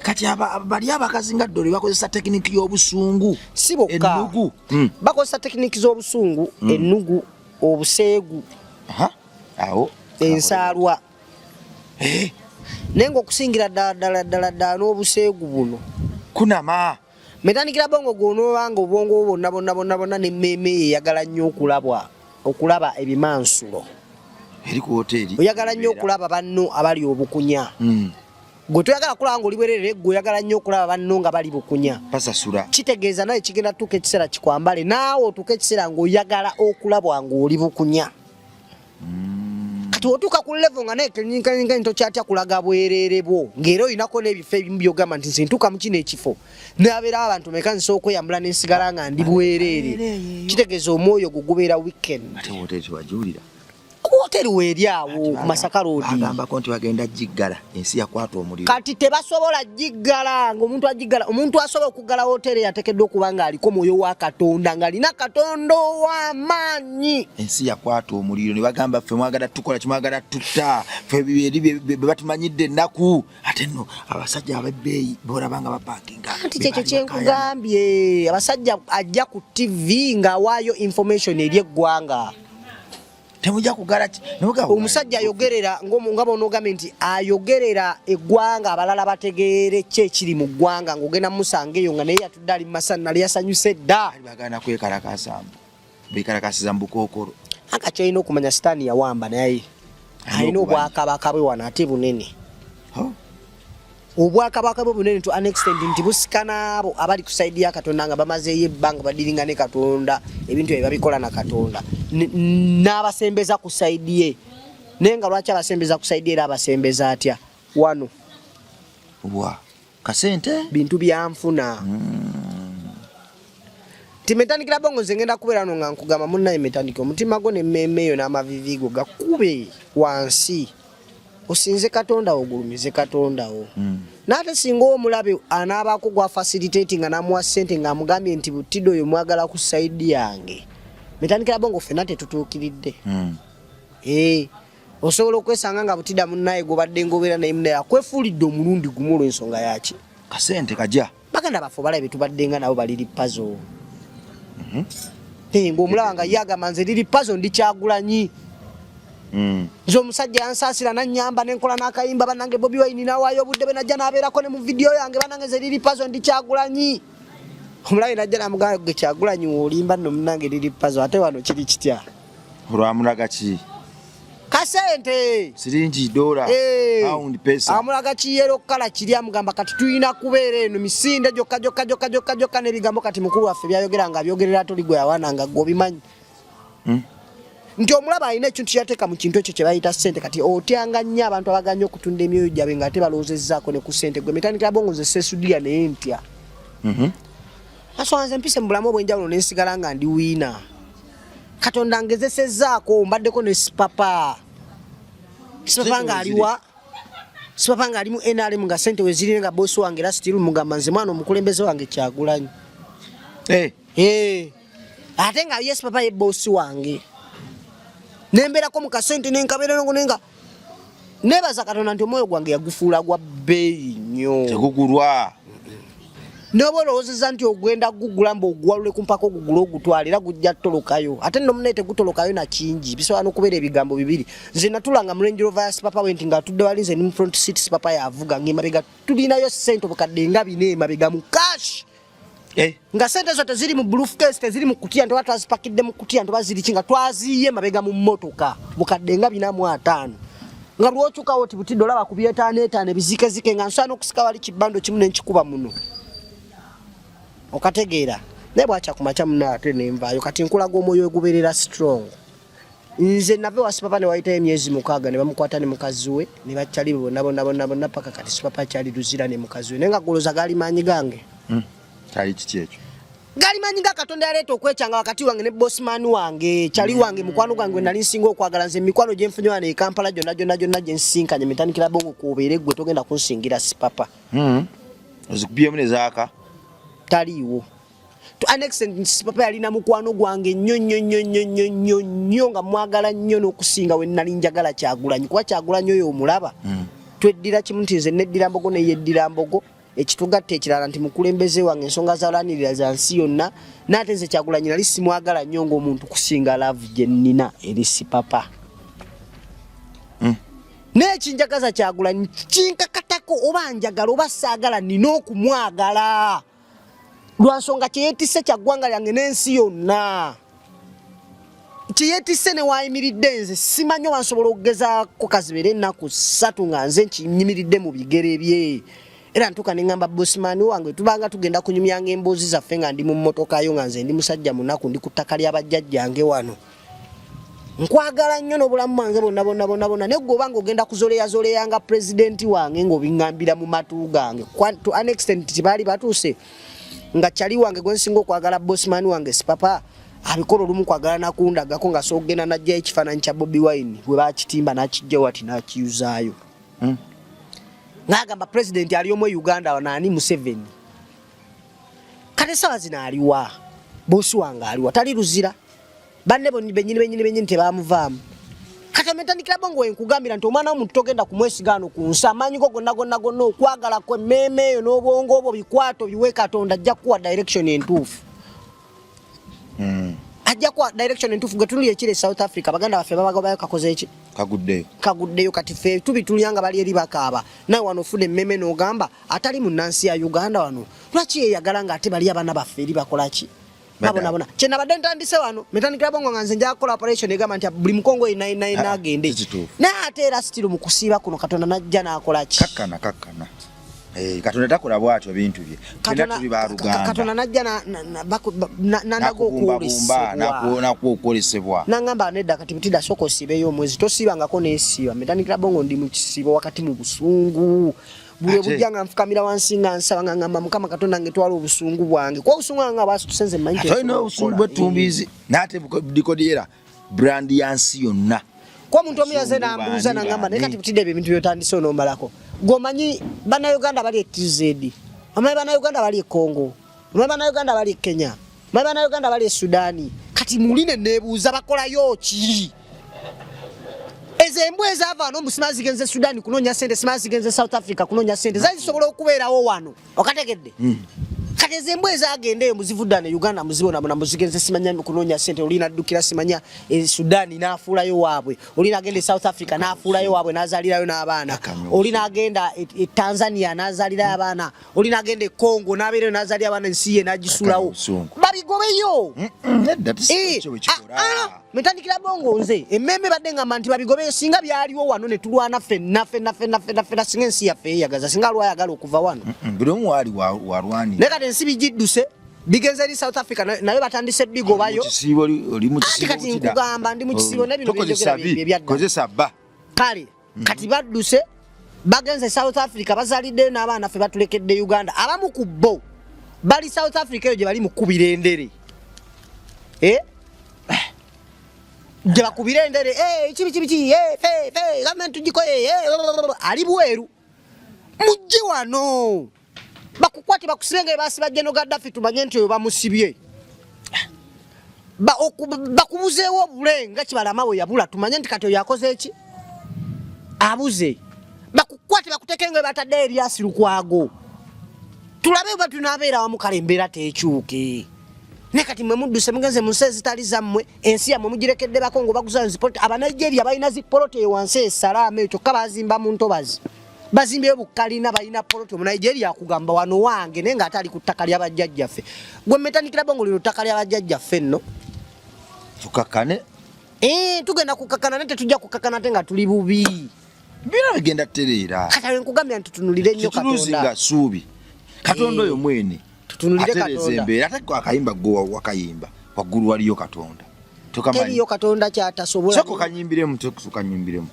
Kati bali abakazi nga ddole bakozesa tekiniki y'obusungu. Si bokka. Ennugu. Bakozesa tekiniki z'obusungu, ennugu, obuseegu. Awo. Ensaalwa. Naye ng'okusingira ddala ddala ddala ddala n'obuseegu buno. Kunama. Metanikira bongo gw'onoobanga obwongo bwo bwonna bwonna bwonna bwonna n'emmeeme ye eyagala nnyo okulaba ebimansulo. Eri ku woteeri. Oyagala nnyo okulaba banno abali obukunya. Gwe toyagala kulaba ng'oli bwerere, gwe oyagala nnyo okulaba banno nga bali bukunya. Basasula. Kitegeeza naye kigenda tuuka ekiseera kikwambale, naawe otuuke ekiseera ng'oyagala okulabwa ng'oli bukunya. Kati otuuka ku level nga naye kenyinkanyinkanyi tokyatya kulaga bwereere bwo, ng'era olinako n'ebifo ebimu by'ogamba nti nze ntuuka mu kino ekifo n'abeerawo abantu meka nsobola okweyambula ne nsigala nga ndi bwereere. Kitegeeza omwoyo gwo gubeera weekend. Ate woteeri tewagiwulira? Woteeri weeri awo ku Masaka Road. Bagambako nti bagenda giggala, ensi yakwata omuliro. Kati tebasobola giggala, ng'omuntu agiggala, omuntu asobola okuggala woteeri yateekeddwa okuba ng'aliko mwoyo wa Katonda, ng'alina Katonda ow'amaanyi. Ensi yakwata omuliro ne bagamba ffe mwagala tukola ki, mwagala tutta, ffe eri bye batumanyidde ennaku. Ate nno abasajja ab'ebbeeyi b'olaba nga bapaakinga. Anti kyekyo kye nkugambye, abasajja ajja ku TV ng'awaayo information eri eggwanga. Temujja kugala ki? Noga Omusajja ayogerera nga bw'onoogambye nti ayogerera eggwanga, abalala bategeere ki ekiri mu ggwanga, ng'ogenda mumusanga eyo nga naye yatudde ali mu masana, nali yasanyuse dda. Ali bagana kwekalakasa mbu bekalakasiza mu bukookolo. Aka kyolina okumanya, Sitaani yawamba, naye alina obwakabaka bwe wano ate bunene. Obwakabaka bwe bunene to an extent nti busika n'abo abali ku side ya Katonda nga bamazeeyo ebbanga badiringa ne Katonda, ebintu ebyo babikola na Katonda, n'abasembeza ku side ye. Naye nga lwaki abasembeza ku side ye, era abasembeza atya wano? Wa kasente. Bintu byanfuna nti metandikira bongo. Nze ngenda kubeera no nga nkugamba, munnaye metandika, omutima gwo nemmeeme eyo n'amavivi go gakube wansi, osinze Katonda wo, ogulumize Katonda wo. N'ate singa omulabe anaabaako gwa facilitate nga n'amuwa ssente ng'amugambye nti butidde oyo mwagala ku side yange, metandikira bongo, ffenna tetutuukiridde. Eh, osobola okwesanga nga butida munnaye gwobadde ngaobeera naye, munnaye akwefuulidde omulundi gumu olw'ensonga yaki? Kasente kajja. Baganda baffe obalabe betubadde nga nabo baliri pazo. Eh, ng'omulaba nga ye agamba, nze liri pazo, ndi Kyagulanyi. Nze omusajja yansaasira nanyamba nenkola n'akayimba, banange Bobi Wine nawaayo obudde bwe najja n'abeerako ne mu vidiyo yange, banange nze liri pazo, ndi Kyagulanyi. Omulabe najja namugamba, gwe Kyagulanyi wolimba nno, munange liri pazo, ate wano kiri kitya? Olwamulaga ki? Kasente. Siringi, dola? Eh. Pound, pesa. Amulaga kiyero kala kiri, amugamba kati tulina kubeera eno misinde gyokka gyokka gyokka gyokka gyokka n'ebigambo. Kati mukulu waffe byayogera nga abyogerera toli gwe yawaana nga gwe obimanyi nti omulaba alina ekintu kyeyateeka mu kintu ekyo kye bayita ssente. Kati otyanga nnyo abantu abaganya okutunda emyoyo gyabwe ng'ate balowoozezzaako ne ku ssente. Gwe metandikira bongo, nze seesudiya naye ntya. Aswa nze mpise mu bulamu obw'enjawulo nensigala nga ndi winner. Katonda ngezesezzaako, mbaddeko ne sipapa, sipapa ng'aliwa, sipapa ng'ali mu NRM nga ssente wezirire nga bosi wange, era still mugamba nze mwana omukulembeze wange Kyagulanyi. Eh. Eh. Ate nga yes, papa ye bosi wange, nembeerako mu kasente nenkabeera nenga nebaza Katonda nti omwoyo gwange yagufuula gwa bbeeyi nnyo. Tegugulwa. Noba olowoozeza nti ogenda gugula mbu oguwalule ku mpaka ogugula ogutwala, era gujja ttolokayo. Ate nno munaye tegutolokayo nakingi, bisobola n'okubeera ebigambo bibiri. Nze natulanga mu Range Rover ya sipapa we nti ng'atudde wali, nze ndi mu front seat, sipapa yavuga, ng'emabega tulinayo ssente obukadde nga bina emabega mu cash. Eh. Nga sente zo teziri mu briefcase, teziri mu kutiya nti oba twazipakidde mu kutiya nti oba ziri ki, nga twaziiye mabega mu mmotoka bukadde nga 450, nga lwokyukawo ti butidde olaba ku byetaano etaano ebizikezike, nga nsobola n'okusika wali kibando kimu nenkikuba muno, okategeera. Naye bwakya ku makya muno ate nenvaayo. Kati nkulaga omwoyo egubeerera strong. Nze nava ewa sipapa ne wayitayo emyezi 6 ne bamukwata ne mukazi we ne bakyali be bonna bonna bonna bonna, paka kati sipapa akyali Luzira ne mukazi we. Naye nga goloza gaali maanyi gange. Kyali kiki ekyo? Gaali maanyi ga Katonda yaleeta okwekyanga wakati wange ne bosman wange, kyali wange, mukwano gwange nali nsinga okwagala. Nze emikwano gye nfunye wano e Kampala gyonna gyonna gyonna gye nsinkanye, mitandikira bongo kuobeere gwe togenda kunsingira sipapa. Ozikubyemu ne zaaka. Taliiwo. To an extent sipapa yalina mukwano gwange nnyo nnyo nnyo nnyo nnyo nnyo nnyo, nga mwagala nnyo n'okusinga we nali njagala Kyagulanyi, kuba Kyagulanyi oyo omulaba tweddira kimu nti nze neddira mbogo neyeddira mbogo. Ekitugatta ekirala nti mukulembeze wange, ensonga zalanirira za nsi yonna. Naate nze Kyagulanyi nali simwagala nnyo ng'omuntu kusinga love gye nnina eri sipapa. Naye ekinjagaza Kyagulanyi kinkakatako, oba njagala oba saagala, nina okumwagala lwa nsonga kyeyetisse kya ggwanga lyange n'ensi yonna kyeyetisse. Ne wayimiridde nze simanyi oba nsobola okugezaako kazibeere ennaku 3 nga nze nkinyimiridde mu bigere bye. Era ntuuka ne ŋŋamba bosman wange, tubanga tugenda kunyumyanga emboozi zaffe nga ndi mu mmotoka yo, nga nze ndi musajja munaku, ndi ku ttaka ly'abajjajjange wano, nkwagala nnyo n'obulamu bwange bonna bonna bonna bonna, naye gwe obanga ogenda kuzoleyazoleya nga pulezidenti wange ng'obiŋŋambira mu matu gange. To an extent tibaali batuuse nga kyali wange gwe nsinga okwagala, bosman wange sipapa, abikola olumu kwagala nakundagako nga soogenda najjayo ekifaananyi kya Bobi Wine bwe bakitimba n'akijjawo ati n'akiyuzaayo. Ng'agamba pulezidenti ali omu e Uganda naani? Museveni. Kati essaawa zino aliwa? Bosi wange aliwa? Tali Luzira, banne bennyini bennyini bennyini tebamuvaamu. Kati ametandikira bongo wenkugambira nti omwana w'omuntu togenda kumwesiga wano ku nsi. Amaanyi go gonna gonna gonna, okwagala kwe, emmeeme eyo n'obwongo obwo, bikwato biwe Katonda, ajja kukuwa direction entuufu. Ajja kuwa direction entuufu. Gwe tunulira ekiri e South Africa, baganda baffe babagobayo, kakoze eki? Kaguddeyo. Kaguddeyo. Kati ffe tubitulya nga bali eri bakaaba. Nawe wano ofuna emmeme n'ogamba atali munnansi ya Uganda wano lwaki yeyagala nga ate bali abaana baffe eri bakola ki? Babonabona. Kyenabadde ntandise wano metandikira bongo nga nze nja kukola operation egamba nti buli mukongo yenna yenna yenna agende. Naye ate era still mu kusiiba kuno Katonda najja n'akola ki? Kakkana, kakkana. Eh, Katonda takola bwatyo bintu bye. Fenna tuli ba luganda. Katonda najja nandaga okwolesebwa, nangamba nedda, kati Butida sooka osiibeyo omwezi, tosiibangako nesiiba. Metandikira bongo ndi mu kisiibo wakati mu busungu buli obujja nga nfukamira wansi nga nsaba nga ngamba Mukama Katonda nge twala obusungu bwange, kuba obusungu bwange nga bwasituse nze mmanyi. Olina obusungu bwettumbiizi naate dikodiera brand ya nsi yonna. Kuba omuntu omu yaze nambuuza nangamba, naye kati Butida ebyo ebintu byotandise onombalako, gwomanyi Bannayuganda bali e TZ, omanyi Bannayuganda bali e Congo, omanyi Bannayuganda bali e Kenya, omanyi Bannayuganda bali e Sudaani. Kati muli ne neebuuza bakolayo ki? Ezo embwa ezaava wano mbu simanyi zigenze Sudaani kunoonya sente, simanyi zigenze South Africa kunoonya sente, zali zisobola okubeerawo wano, okategedde? Kati ezo embwa ezagenda eyo muzivudda ne Uganda muzibonabona, muzigenze simanya kunoonya sente, oli naddukira simanya e Sudaani n'afuulayo waabwe, oli nagenda e South Africa n'afuulayo waabwe n'azaalirayo n'abaana, oli nagenda e Tanzania n'azaalirayo abaana, oli nagenda e Congo n'abeerayo n'azaalira abaana, ensi ye n'agisulawo. Babigobeyo. Metandikira bongo nze emmeme badde ngamba nti babigobeyo. Singa byaliwo wano ne tulwana ffenna ffenna ffenna ffenna ffenna, singa ensi yaffe eyagaza, singa lwayagala okuva wano. Buli omu waali walwanira. Naye kati ensi bigidduse, bigenze eri South Africa, nayo batandise bigobayo. Anti kati nkugamba ndi mu kisiibo ne bino byenjogera byebyadda. Kozesa bba. Kale kati badduse bagenze South Africa, bazaliddeyo n'abaana, ffe batulekedde Uganda. Abamu ku bo bali South Africa eyo gye bali mu kkubira endere, eh? Gye bakubira endere, eh, kibi kibi ki, eh, fe fe gavumenti tugikoye, ali bweru. Mujje wano bakukwate bakusibe nga basiba General Gaddafi, tumanye nti oyo bamusibye. Bakubuzeewo obule nga Kibalama we yabula, tumanye nti kati oyo akoze eki, abuze. Bakukwate bakuteeke nga batadde Erias Lukwago, tulabe oba tunaabeera wamu. Kale embeera tekyuke, naye kati mwe mudduse mugenze mu nsi ezitali zammwe, ensi yammwe mugirekedde Bakongo baguza zipoloti. Abanigeria balina zipoloti eyo wansi esalaama eyo, kyokka bazimba mu ntobazi, bazimbyeyo bukalina, balina poloti. Omunigeria akugamba wano wange, naye ng'ate ali ku ttaka lyabajjajjaffe. Gwe metanikira bongo, lino ttaka lyabajjajjaffe nno. Tukakkane. Eh, tugenda kukakkana, naye tetujja kukakkana ate nga tuli bubi. Byonna bigenda tereera. Kati awo nkugambye nti tutunulire nnyo Katonda ssuubi Katonda oyo mwene. Tutunulire Atereeza Katonda. embeera. Ate gwe akayimba gwe wakayimba waggulu waliyo Katonda. Tokamanyi? Teriyo Katonda kyatasobola. Sooka okanyimbiremu, tukanyimbiremu.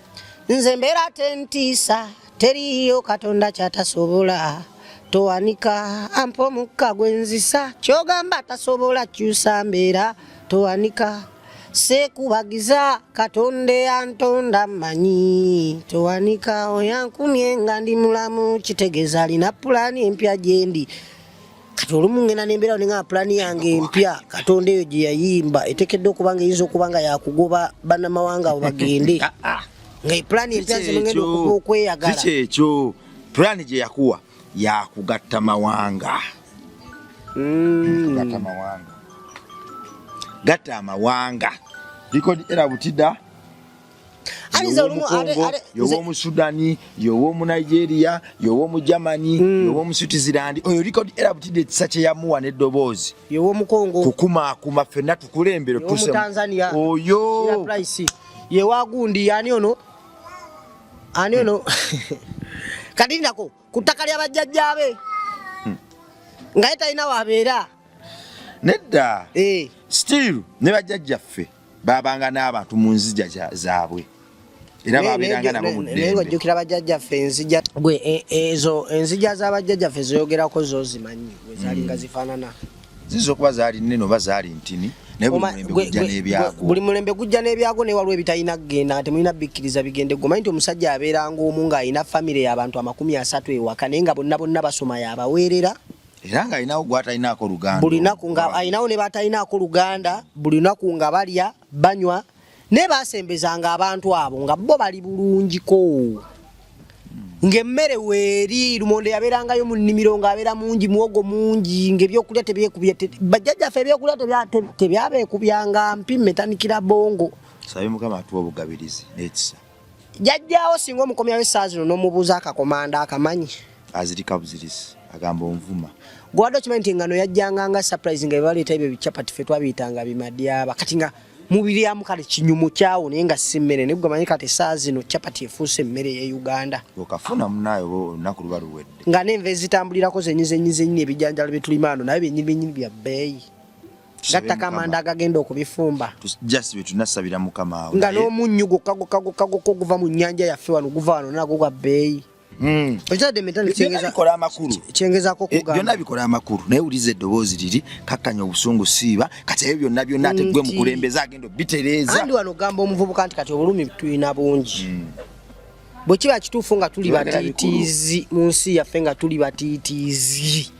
Nze mbeera tentiisa, teriyo Katonda kyatasobola. Towanika ampa omukka gwenzisa, kyogamba tasobola kyusa mbeera? Towanika sekubagiza, Katonda eyantonda mmanyi. Towanika oyankumye nga ndi mulamu, kitegeeza alina pulaani empya gyendi. Kati olumu ngenda nembeerawo nenga pulaani yange empya Katonda eyo gye yayimba eteekeddwa okuba nga eyinza okuba nga yakugoba bannamawanga abo bagende, nga epulaani empya nze mugenda okuva okweyagala. Si kyekyo. Pulaani gye yakuwa yakugatta mawanga. Gatta mawanga, gatta amawanga. Record era Butida Aniza olumu yowomu Sudani, yowomu Nigeria, yowomu Germany, yowomu Switzerland. Oyo record era Butida ekisa kye yamuwa n'eddoboozi yowomukongo kukumaakuma ffenna tukulembere. Yowomu Tanzania. Oyo Shira Price yewagundi. Yani ono ani ono kati nako ku ttaka lya bajjajjaabe nga ye talina wabeera. Nedda. Eh. Still ne bajjajjaffe babanga n'abantu mu nzija zaabwe era babeeranga nabo mu Naye ddembe. Ng'ojjukira bajjajjaffe enzija gwe ezo enzija z'abajjajjaffe zoyogerako zo zimanyi bwe zaalinga zifaanana? Ziyinza okuba zaali nnene oba zaali ntini, naye buli mulembe gujja n'ebyagwo. Buli mulembe gujja n'ebyagwo, naye waliwo ebitalina kugenda nga temulina bikkiriza bigende. Gwe omanyi nti omusajja abeeranga omu ng'alina famire y'abantu 30 ewaka, naye nga bonna bonna basoma, yabaweerera. Era ng'alinawo gwatalinaako luganda. Buli lunaku nga alinawo ne batalinaako luganda, buli lunaku nga balya banywa, naye basembezanga abantu abo nga bo bali bulungiko. Ng'emmere weeri, lumonde yabeerangayo mu nnimiro ng'abeera mungi, muwogo mungi, ng'ebyokulya tebyekubya. Bajjajjaffe ebyokulya tebyabeekubyanga mpi metanikira bongo. Sabe Mukama atuwa obugabirizi n'ekisa. Jjajjaawo singa omukomyawo essaawa zino n'omubuuza akakomanda akamanyi. Azirika buzirisi, agamba onvuma. Gwadde okimanyi nti engano yajjanga nga surprise nga bebaleeta ebyo bicapati ffe twabiyitanga bimadyaba, kati nga mubiryamu kale kinyumu kyawo naye nga si mmere. Naye gwe manyi kati essaawa zino capati efuuse emmere ye Uganda. Okafuna munaayo olunaku luba luwedde. Nga n'enva ezitambulirako zenyi zenyi zenyi ebijanjalo bye tulima wano naye byenyi byenyi bya bbeeyi. Gattako amanda agagenda okubifumba. Just bye tunasabira Mukama awo. Nga n'omunnyu gwokka gwokka gwokka gwokka oguva mu nnyanja yaffe wano guva wano nagwo gwa bbeeyi. Okyadde mentali kyengeza bikola amakulu. Kyengezaako eh, okugamba. Byonna bikola amakulu naye wuliriza eddoboozi liri kakkanya obusungu siiba kati ebyo byonna byonna ate gwe mukulembeze agenda obitereeza. Andi wano ogamba omuvubuka nti kati obulumi tulina bungi. Bwe kiba kituufu nga tuli batiitiizi mu nsi yaffe, nga tuli batiitiizi.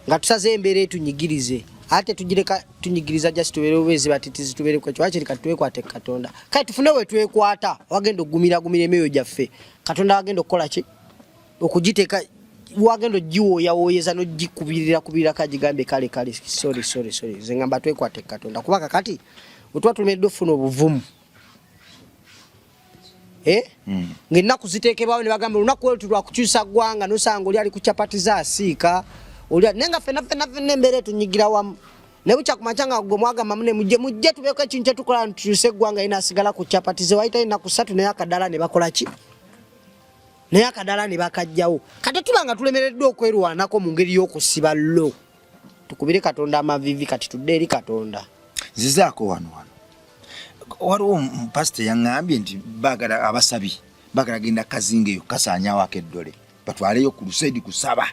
Nga tusaze embeera etunyigirize ate tugireka tunyigiriza just tubeere bubeezi batitizi tubeere kwekyo wakiri kati twekwate Katonda kale tufune we twekwata wagenda okugumiragumira emyoyo gyaffe Katonda wagenda okukola ki okugiteeka wagenda ogiwooyawooyeza n'ogikubirira kubirirako agigambye kale kale sorry sorry sorry nze ngamba twekwate Katonda kuba kakati wetuba tulemereddwa okufuna obuvumu Eh? Ng'ennaku ziteekebwawo ne bagamba olunaku olwo lwakukyusa ggwanga nosanga oli ali ku capati ze asiika oli naye nga ffenna ffenna ffenna embeera etunyigira wamu naye bukya ku makya nga gwe mwagamba mune mujje mujje tubeeko ekintu kye tukola tukyuse eggwanga ye n'asigala ku capati ze wayitayo ennaku ssatu naye akadaala ne bakola ki naye akadaala ne bakajjawo kati tuba nga tulemereddwa okwerwanako mu ngeri y'okusiba lo tukubire Katonda amavivi kati tudde eri Katonda. Nzizaako wano wano waliwo pasita yaŋŋambye nti baagala abasabi baagala genda kazinga eyo kasaanyawo akeddole batwaleyo ku lusaidi kusaba.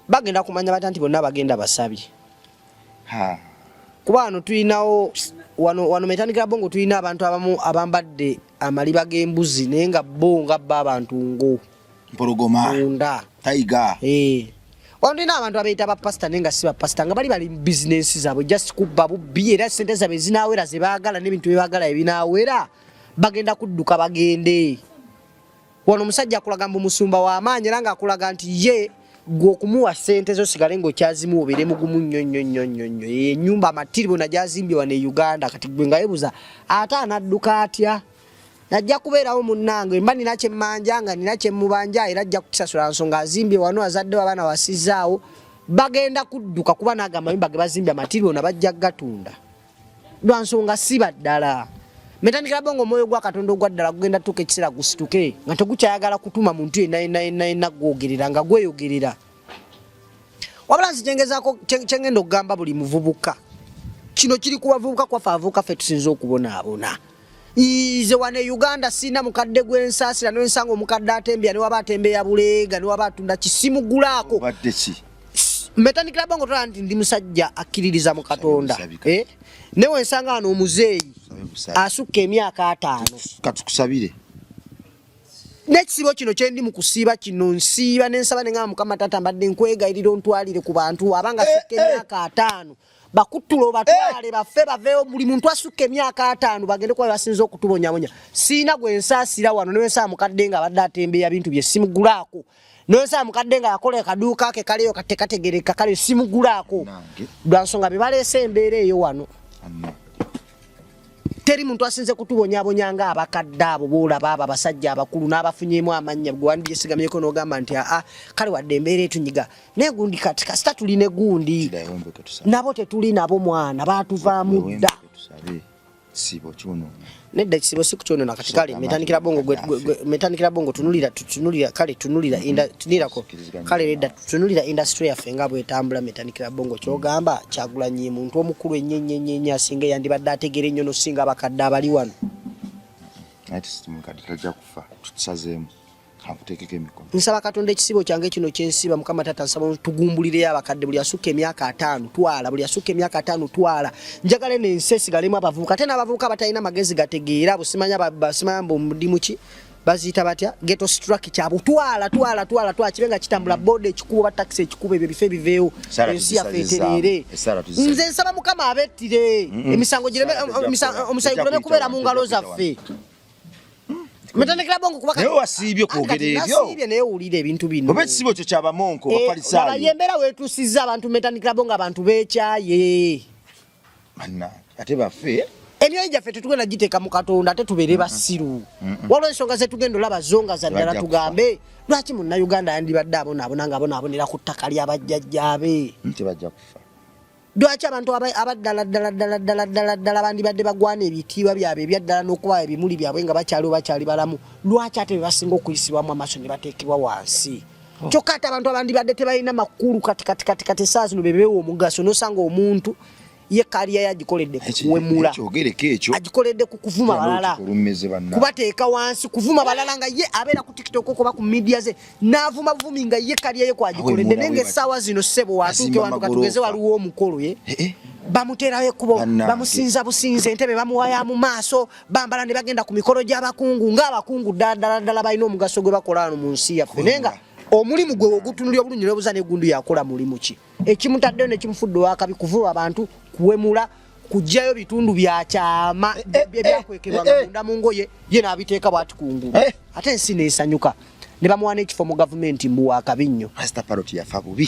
Bagenda kumanya batya nti bonna bagenda basabi? Kuba wano tulinawo wano wano metandikira bongo tulina abantu abamu abambadde amaliba g'embuzi naye nga bo nga bo abantu ngo mpologoma munda tayiga. Wano tulina abantu abeeyita ba pasita naye nga si ba pasita nga bali bali mu bizinensi zaabwe just kubba bubbi era sente zaabwe ezinaawera ze baagala n'ebintu bye baagala ebinaawera bagenda kudduka bagende. Wano omusajja akulaga mbu musumba w'amaanyi era ng'akulaga nti ye gwe okumuwa ssente zo sigale ng'okyazimuwa obeere mugumu nnyo nnyo nnyo nnyo nnyo. Eyo ennyumba amatiribona gy'azimbye wano e Uganda kati gwe nga yeebuuza ate anadduka atya? Ajja kubeerawo munnange mba nina kye mmanja nga nina kye mmubanja era ajja kukisasula nsonga azimbye wano azaddewo abaana wasizzaawo bagenda kudduka kuba n'ago amayumba ge bazimbye amatiribona bajja kugatunda lwa nsonga si ba ddala. Metandikira bongo omwoyo gwa Katonda ogwa ddala gugenda tuuka ekiseera gusituke nga tegukyayagala kutuma muntu yenna yenna yenna yenna gwogerera nga gweyogerera. Wabula nze kyengezaako kyengenda okugamba buli muvubuka kino kiri ku bavubuka kwaffe abavubuka ffe tusinze okubonaabona. Nze wano e Uganda sirina mukadde gwe nsaasira nensanga omukadde atembeya newaba atembeya buleega newaba atunda kisimugulaako. Obadde ki? Metandikira bongo tola nti ndi musajja akkiririza mu Katonda. Ne wensanga wano omuzeeyi asukka emyaka 50. Katukusabire. N'ekisiibo kino kye ndi mu kusiiba kino nsiiba ne nsaba ne ngamba Mukama taata mbadde nkwegayirira ontwalire ku bantu abanga asukka emyaka 50. Bakuttula obatwale bafe baveewo buli muntu asukka emyaka 50 bagende kuba basinze okutubonyabonya. Siina gwe nsaasira wano ne wensaba mukadde nga abadde atembeeya bintu bye simugulaako. Ne wensaba mukadde nga yakola akaduuka ke kaleyo tekategereka kale simugulaako. Lwa nsonga be baleese embeera eyo wano. Teri muntu asinze kutubonyabonya nga abakadde abo b'olaba abo abasajja abakulu n'abafunyeemu amannya gwe wandyesigamyeko n'ogamba nti aa kale wadde embeera etunyiga naye gundi kati kasita tuli ne gundi nabo tetuli nabo mwana baatuvaamu dda. Nedda ekisibo si kukyonoona kati kale metandikira bongo gwe metandikira bongo tunulira tunulira kale tunulira tunirako kale nedda tunulira industry yaffe nga bwetambula metandikira bongo kyogamba Kyagulanyi muntu omukulu ennyo ennyo ennyo ennyo asinga eyandibadde ategeera ennyo n'osinga abakadde abali wano. Naye mukadde tajja kufa tukisazeemu. Kankuteekeko emikono. Nsaba Katonda ekisibo kyange kino kye nsiba Mukama taata nsaba tugumbulireyo abakadde buli asukka emyaka 50 twala buli asukka emyaka 50 twala njagala eno ensi esigalemu abavubuka ate n'abavubuka abatalina magezi gategeera abo simanya simanya mbu ndi muki baziyita batya ghetto structure abo twala twala twala twala kibe nga kitambula boda ekikubo oba taxi ekikubo ebyo bifo ebiveewo ensi yaffe etereere. Nze nsaba Mukama abettire emisango gireme omusayi guleme kubeera mu ngalo zaffe. Mutandikira bongo kuba Naye wasiibye kwogera ebyo. Nasiibye naye owulira ebintu bino. Oba ekisibo kyo kyabamonko Eh, bafalisaayo. laba ye embeera weetuusizza abantu metandikira bongo abantu beekyaye. Bannange ate baffe. Emyoyo gyaffe tetugenda giteeka mu Katonda ate tubeere basiru. Waliwo ensonga ze tugenda olaba zo nga za ddala Tebajja kufa. tugambe lwaki munnayuganda yandibadde abonaabona ng'abonaabonera ku ttaka lya bajjajjaabe. Tebajja kufa. Lwaki abantu abaddala ddala ddala ddala ddala ddala bandibadde bagwana ebitiibwa byabwe ebyaddala n'okubawa ebimuli byabwe nga bakyaliwo bakyali balamu, lwaki ate be basinga okuyisibwamu amaaso ne bateekebwa wansi? Oh. Kyokka ate abantu abandibadde tebalina makulu kati kati kati kati essaawa zino be beewa omugaso n'osanga omuntu ye kaliya ye agikoledde ku kuwemula, Ekyogereko ekyo. agikoledde ku kuvuma balala, Olummeze bannange. kubateeka wansi, kuvuma balala nga ye abeera ku TikTok oba ku media ze n'avuma buvumi nga ye kaliya ye kwagikoledde. Awemula Naye we ng'essaawa zino ssebo watuuke Azimba wantu katugeze amagoroofa. waliwo omukolo ye Eh, eh. bamuteerawo ekkubo, Bannange. bamusinza businza, entebe bamuwaya mu maaso, bambala ne bagenda ku mikolo gy'abakungu ng'abakungu ddala ddala ddala balina omugaso gwe bakola wano mu nsi yaffe. Naye nga omulimu gwe ogutunulira obulungi n'obuuza ne gundi yakola mulimu ki ekimutaddeyo ne kimufudde ow'akabi, kuvuma abantu, kuwemula, kuggyayo bitundu bya kyama ebyakwekebwanga munda mu ngoye ye n'abiteeka bw'ati ku ngulu ate ensi n'esanyuka ne bamuwa n'ekifo mu gavumenti mbu wakabi nnyo. Pastor Parrot yafa bubi.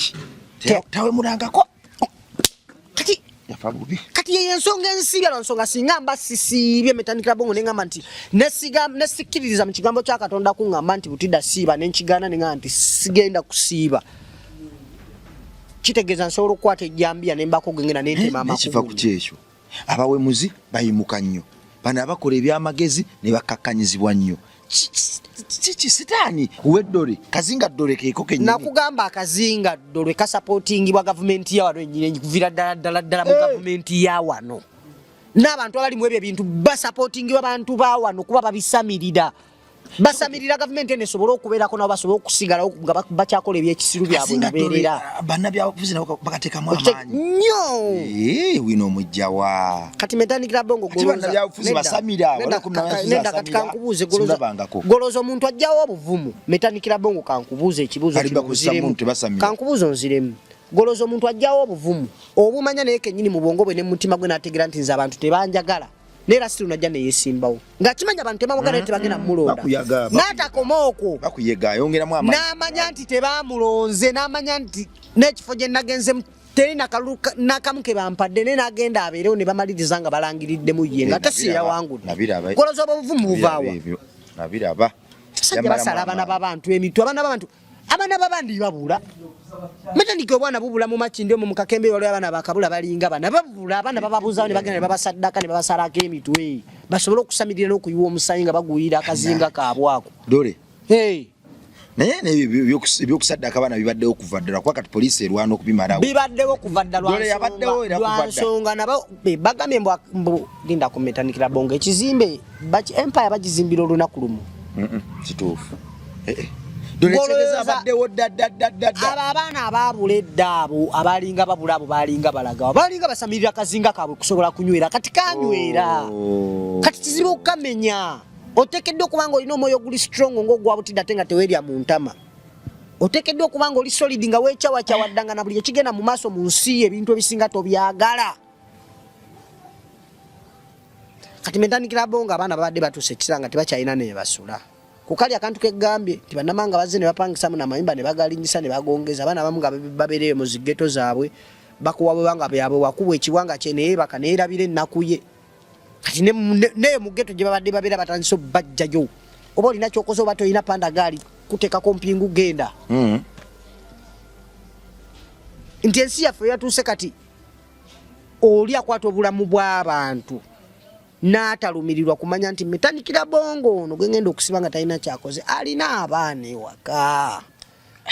Tawemulangako. Kati yafa bubi. Kati yeyo ensonga ensiibye lwa nsonga singa mba sisiibye metandikira bongo ne ngamba nti nesikkiririza mu kigambo kya Katonda kuŋŋamba nti butida siiba ne nkigaana ne ŋŋamba nti sigenda kusiiba. Kitegeeza nsobola okukwata ejjambiya ne mbaako gwe ngenda ne ntema Naye kiva amakubo. ku ki ekyo? Abawemuzi bayimuka nnyo. Bano abakola ebyamagezi ne bakkakkanyizibwa nnyo. Kiki sitaani weddole kazinga ddole keeko kennyini. Nakugamba akazinga ddole kasapootingibwa gavumenti ya wano ennyini kuviira ddala ddala ddala mu gavumenti ya wano. N'abantu abali mu ebyo ebintu basapootingibwa bantu ba wano kuba babisamirira. Basamirira gavumenti eno esobole okubeerako nabo basobole okusigalawo nga bakyakola ebyekisiru byabwe Kazinga ddole, lubeerera. bannabyabufuzi nabo bakateekamu amaanyi. Nnyo. Wino omujjawa. Kati metandikira bongo Ate goloza. bannabyabufuzi Nedda. basamira, Nedda, waliwo ku bannabyabufuzi nedda, kati asamira, kankubuuze, goloza. simulabangako. Goloza omuntu ajjawo obuvumu. Metandikira bongo kankubuuze ekibuuzo Bali kino bakozesa nziremu. muntu tebasamira. Kankubuuze onziremu. Goloza omuntu ajjawo obuvumu. Obumanya naye kennyini mu bwongo bwe ne mu mutima gwe n'ategeera nti nze abantu tebanjagala. Naye era still najja ne yeesimbawo. Ng'akimanya abantu tebamwagala naye tebagenda kumulonda. Bakuyaga, bakuyaga. N'atakoma okwo. Bakuyega, ayongeramu amaanyi. N'amanya nti tebamulonze, n'amanya nti n'ekifo gye nagenzemu teri nakalulu n'akamu ke bampadde, naye n'agenda abeerewo ne bamaliriza nga balangiriddemu ye, nga ate si ye yawangudde. Nabiraba. Goloza obwo obuvumu buvaawa. Nabiraba ebyo. Nabiraba. Abasajja Yamalamu basala abaana amaanyi. b'abantu emitwe, abaana b'abantu, abaana b'abandi babula. Metandika obwana bubula mu Makindye omwo mu Kakembe waliwo abaana bakabula balinga bana babula, abaana bababuuzaawo ne bagenda ne babasaddaka ne babasalako emitwe basobole okusamirira n'okuyiwa omusaayi nga baguyira akazinga kaabwe ako. Dole. Hey. Naye n'ebyo ebyokusaddaka abaana bibaddewo kuva ddala kuba kati poliisi erwana okubimalawo. Bibaddewo kuva dda lwa Dole yabaddewo era lwa kuva dda. nsonga nabo bagambye mbu linda ku metandikira bongo ekizimbe Empire bagizimbira olunaku lumu. Kituufu. Dole Golooza kyegeza abaddewo dda, dda, dda, dda, dda. Abo abaana abaabula edda abo abalinga babula abo balinga balagawa. Balinga basamirira kazinga kaabwe kusobola kunywera. Kati kanywera. Oh. Kati kizibu okukamenya. Oteekeddwa okuba ng'olina omwoyo oguli strong ng'ogwa butidde ate nga teweerya mu ntama. Oteekeddwa okuba ng'oli solid nga weekyawakyawa dda nga na buli ekigenda mu maaso mu nsi ebintu ebisinga tobyagala. Kati mentandikira bo nga abaana babadde batuuse ekiseera nga tebakyalina ne basula. Ku kali akantu ke ggambye nti bannamawanga bazze ne bapangisamu n'amayumba ne bagalinyisa ne bagongeza. Abaana abamu nga babeereyo mu zi ghetto zaabwe bakuwa bwe banga byabwe wakubwa ekibwa nga kye neyeebaka neerabira ennaku ye. Kati neyo mu ghetto gye babadde babeera batandise obbajjayo. Oba olina ky'okoze oba tolina panda gaali kuteekako mpingu genda. Nti ensi yaffe yatuuse kati oli akwata obulamu bw'abantu n'atalumirirwa kumanya nti metandikira bongo ono gwe ngenda okusiba nga talina kyakoze alina abaana ewaka.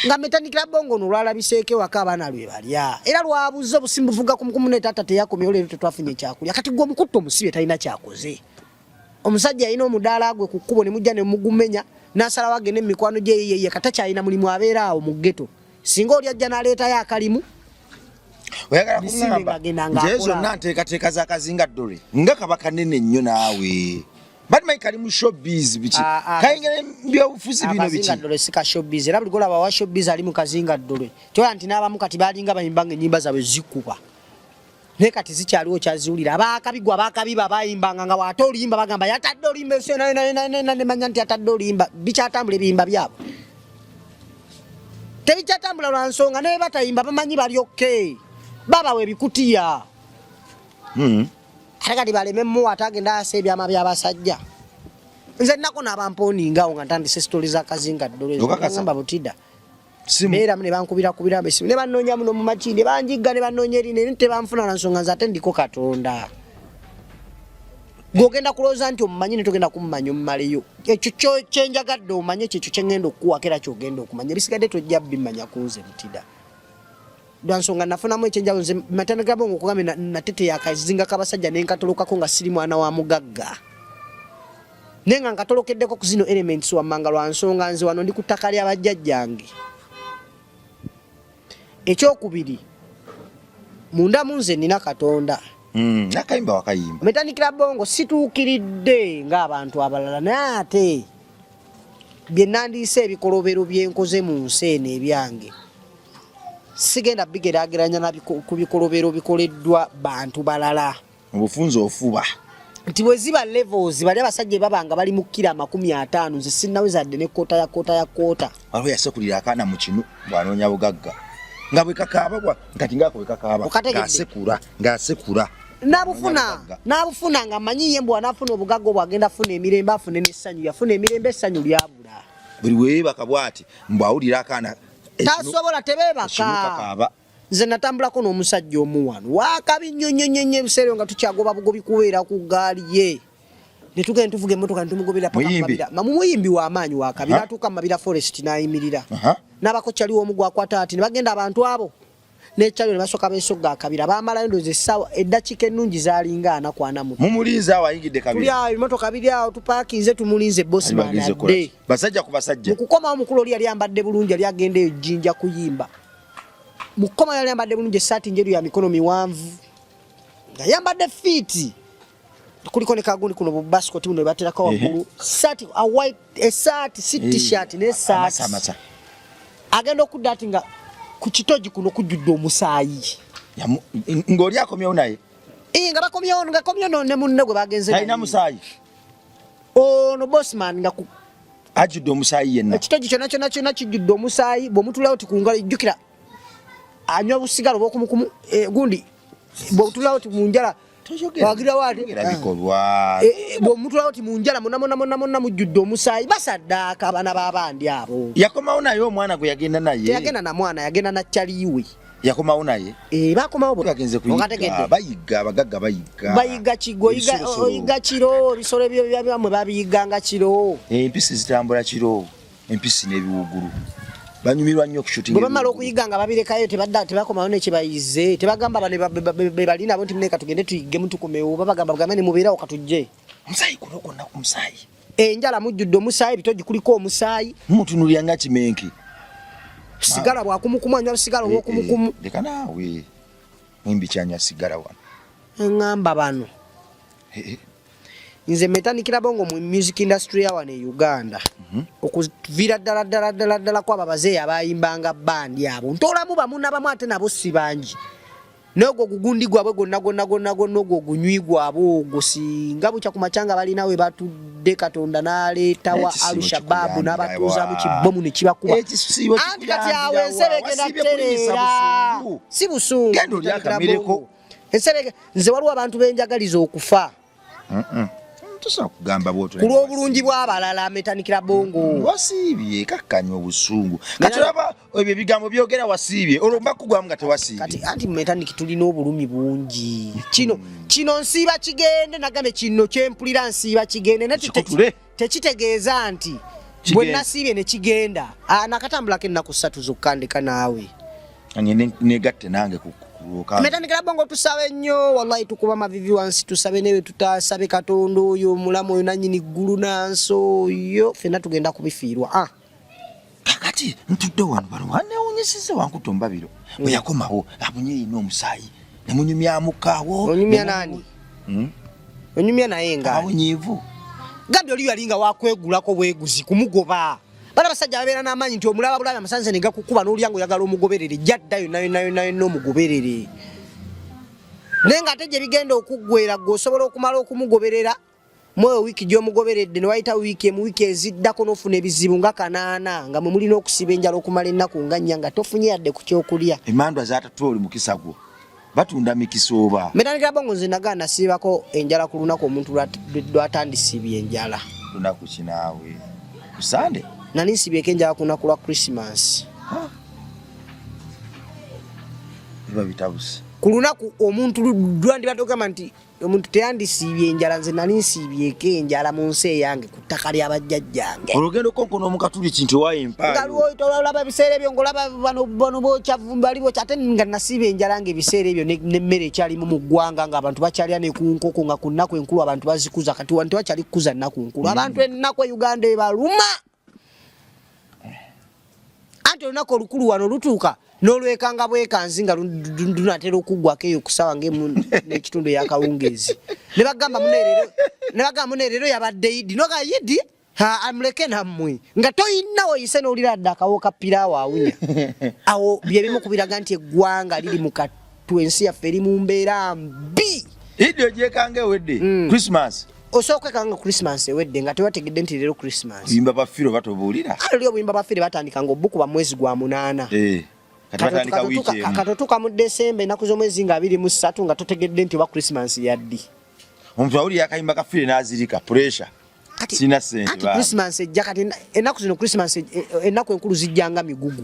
Nga metandikira bongo ono lwalabiseeko ewaka abaana lwe balya era lwabuze obusimbu buvuga ku mukumu ne taata teyakomyewo leero tetwafunye kyakulya. Kati gwe omukutte omusibye talina kyakoze. Omusajja alina omudaala gwe ku kkubo ne mujja ne mugumenya n'asalawo agende mu mikwano gye ye ye kata kyalina mulimu abeera awo mu ghetto. Singa oli ajja n'aleetayo akalimu, Oyagala Bisimbe kuŋŋamba ng'agenda ng'akola. nti ezo zonna nteekateeka za Kazinga Ddole nga kaba kanene nnyo naawe. Bali manyi kali mu showbiz biki? Kayingira mu byobufuzi bino biki? Akazinga Ddole si ka showbiz. Era buli gw'olaba wa showbiz ali mu Kazinga Ddole. Kyola nti n'abamu kati balinga bayimba ng'ennyimba zaabwe zikuba. Naye kati zikyaliwo kyaziwulira abakabi gwe abakabi babayimbanga nga wate oluyimba bagamba yatadde oluyimba ensi yona yona yona yona nemanya nti yatadde oluyimba. Bikyatambula ebiyimba byabwe tebikyatambula lwa nsonga, naye batayimba bamanyi bali okke babawa ebikutiya. Ate kati baleme muwa ate agenda asa ebyama by'abasajja. Nze nnako n'abamponingawo nga ntandise sitori za kazinga ddolo Okakasa? ngamba butida Simu. Beeramu ne bankubira kubira esimu ne bannoonya muno mu makindi banjigga ne bannoonya eri naye tebanfuna na nsonga, nze ate ndiko Katonda. Gw'ogenda kulowooza nti omumanyi ne togenda kummanya omumaleyo. Ekyo kyenjagadde omanye kyekyo kye ŋŋenda okukuwako era ky'ogenda okumanya, ebisigadde tojja bimanya ku nze butida. Lwa nsonga nafunamu ekyenjawulo nze matandikira bongo okugambye nateteya akazinga k'abasajja ne nkatolokako nga siri mwana wa mugagga. Naye nga nkatolokeddeko ku zino elements wammanga lwa nsonga nze wano ndi ku ttaka lya bajjajjange. Ekyokubiri, munda mu nze nina Katonda. Nakayimba wakayimba. Metanikira bongo situukiridde ng'abantu abalala, naye ate bye nandiise ebikolobero bye nkoze mu nsi eno ebyange sigenda bigeraageranya na ku bikolobero bikoleddwa bantu balala. Mu bufunze ofuba. Nti bwe ziba levels, bali abasajja baba nga bali mu kiro 50, nze sinnaweza dde ne kkoota ya kkoota ya kkoota. Waliwo yasekulira akaana mu kinu bw'anoonya bugagga. Nga bwe kakaaba bwa, kati ng'ako bwe kakaaba, Okategedde? ng'asekula, ng'asekula. N'abufuna, Anoonya bugagga. n'abufuna nga mmanyi ye mbu anaafuna obugagga obwo agenda afuna emirembe, afune n'essanyu. Yafuna emirembe, essanyu lyabula. Buli we yeebaka bw'ati, mbu awulira akaana Tasobola, tebeebaka. Ekinu kakaaba. Nze natambulako n'omusajja omu wano wakabi nnyo nnyo nnyo nnyo ebiseera nga tukyagoba bugobi kubeera ku ggaali ye. Ne tugenda tuvuga emmotoka ne tumugoberera paka Muyimbi. Mabira. Mamu muyimbi wa maanyi wakabi. N'atuuka mu Mabira Forest n'ayimirira. N'abako kyaliwo omu gw'akwata ati ne bagenda abantu abo. N'ekyaliwo ne basooka beesogga akabira. Baamalayo ndowooza essaawa eddakiika ennungi zaalinga ana ku ana mu ttaano. Mumulinze awo ayingidde kabira. Tuli awo ebimotoka biri awo tupaakinze tumulinze boss Bali man bagenze kukola adde. ki? Basajja ku basajja. Mu kukomawo mukulu oli yali ambadde bulungi yali agenda eyo Jjinja kuyimba. Mu kukomawo yali ambadde bulungi essaati njeru ya mikono miwanvu. Nga yambadde fiiti. Kuliko ne kagundi kuno bu basket buno baterako waggulu. Saati, a white, essaati, si t-shirt, n'essaati. Amasa, amasa. Agenda okudda ati nga ku kitogi kuno kujjudde omusaayi. Ng'oli akomyewo naye? Nga bakomyewo, nga akomyewo ne munne gwe bagenze Talina naye. musaayi? Ono bossman nga ku ajjudde omusaayi yenna. Ekitogi kyonna kyonna kyonna kijjudde omusaayi, bw'omutulawo ti ku ngalo, jjukira anywa busigala obw'okumukumu, gundi, bw'omutulawo ti mu njala, Toyogera wagira waati? toyogera bikolwa. Bw'omutulawo ti mu njala, monna, monna, monna, monna mujjudde omusaayi, basaddaaka abaana b'abandi abo. Yakomawo naye omwana gwe yagenda naye? Teyagenda na mwana, yagenda na kyaliwe. Yakomawo naye? Bakomawo bo. Bagenze kuyigga, Okategedde? bayigga, abagagga bayigga. Bayigga ki? Gwe Ebisolosolo. oyiga kiro, ebisolo ebyo byammwe babiyigganga kiro. Empisi zitambula kiro, empisi n'ebiwugulu. Banyumirwa nnyo okushutinga Bwe bamala ebiwugulu. okuyiga nga babirekayo, tebakomawo ne kye bayize. Tebagamba bano be bali nabo nti munne katugende tuyiggemu tukomewo. Babagamba bugambe ne mubeerawo katujje. Omusaayi guno gwonna ku musaayi. Enjala mujjudde omusaayi, ebitogi kuliko omusaayi. Mumutunuulira nga kimenke. Sigala bwakumukumu, anywa sigala obwokumukumu. Leka naawe. Mwimbi kyanywa sigala wano. Ŋŋamba bano. Nze metanikira bongo mu music industry ya wano e Uganda. Okuviira ddala ddala ddala ddala kwabo abazeeyi abayimbanga bandi abo. Ntoolamu bamu na bamu ate nabo si bangi. N'ogwo ogugundi gwabwe gwonna gwonna gwonna gwonna ogwo ogunywi gwabwe ogwo singa bukya ku makya nga balina we batudde Katonda n'aleetawa Ekisiibo Al-Shabaab kikuyambira n'abatuuzaamu wa. kibbomu ne kibakuba. Ekisiibo Anti kati awo kikuyambira ensebe wa. egenda Wasiibye kulimisa kutereera. busungu. Si busungu. Genda olye akamereko. Ensebe, nze waliwo abantu be njagaliza okufa. Tosobola kugamba bw'otyo. Ku lw'obulungi bw'abalala metanikira bongo. Wasiibye kakkanya obusungu. Kati olaba ebyo ebigambo byogera wasiibye, olwo mba kugwamu nga tewasiibye. Kati anti mu metaniki tulina obulumi bungi. Kino nsiiba kigende, nagambe kino kye mpulira nsiiba kigende. Naye Kikutule. tekitegeeza nti Kigende. bwe nasiibye ne kigenda. Nakatambulako ennaku 3 zokka ndeka naawe. Ngende negatte nange ku kulwoka. Metanikira bongo tusabe nnyo, wallahi tukuba mavivi wansi tusabe newe tutasabe Katonda oyo omulamu oyo nannyini ggulu n'ansi oyo, ffenna tugenda kubifiirwa. Kakati ntudde wano bano banneewuunyisizza wankutte omubabiro. Bwe yakomawo abunye yenna omusaayi ne munyumyamu kaawo. Onyumya nani? Onyumya naye nga? Abunyiivu. Gambye oli yali nga wakwegulako bweguzi kumugoba. Bano abasajja babeera n'amaanyi nti omulaba bulabi amasanze ne gakukuba n'olya ng'oyagala omugoberere, jja dda yonna yonna yonna yonna omugoberere. Naye ng'ate gye bigenda okuggwera gwe osobola okumala okumugoberera mwoyo wiiki gy'omugoberedde ne wayita wiiki emu wiiki eziddako n'ofuna ebizibu nga kanaana nga mwe mulina okusiba enjala okumala ennaku nga nnya nga tofunye yadde ku kyokulya. Emandwa zatatu oli mukisa gwo batunda mikisa oba metandikira bongo nze nagaa nasiibako enjala ku lunaku omuntu lwatandisiibye enjala. Lunaku kinaawe ku Sande nali nsibyeko enjala ku lunaku lwa Christmas. Biba bitabuse ku lunaku omuntu lwandibadde ogamba nti omuntu teyandisiibye enjala nze nali nsiibyeko enjala mu nsi eyange ku ttaka lya bajjajjange. Olugendo konkona omukatuliki nti owaayo empaayo. Nga lwolaba ebiseera ebyo ng'olaba bano bano bookya vumbi bali bookya ate nga nasiiba enjala ng'ebiseera ebyo n'emmere ekyalimu mu ggwanga ng'abantu bakyalya ne ku nkoko nga ku nnaku enkulu abantu bazikuza kati wano tewakyali kukuza nnaku nkulu. Abantu ennaku e Uganda ebaluma. Anti olunaku olukulu wano lutuuka n'olwekanga bwekanzi nga lunatera okuggwako eyo kusawa ng'emu n'ekitundu eyakawungeezi ne bagamba mune leero yabadde yidi noga yidi amuleke nammwe nga toyina woyise n'olira dda akawo ka piraawo awunya awo byebimu kubiraga nti eggwanga liri mu kattu ensi yaffe eri mu mbeera mbi. Idi ogyekanga ewedde Christmas osobola okwekanga nga Christmas ewedde nga tewategedde nti leero Christmas. Buyimba bwa Firo batobuulira. Kale oli obuyimba bwa Firo batandika nga obukuba mwezi gwa 8. Kati batandika wiiki emu. Kati otuuka mu December ennaku z'omwezi nga 23 nga totegedde nti oba Christmas yaddi. Omuntu awulira akayimba ka Firo n'azirika pressure. Sina ssente. Anti Christmas ejja kati ennaku zino Christmas ennaku enkulu zijja nga migugu.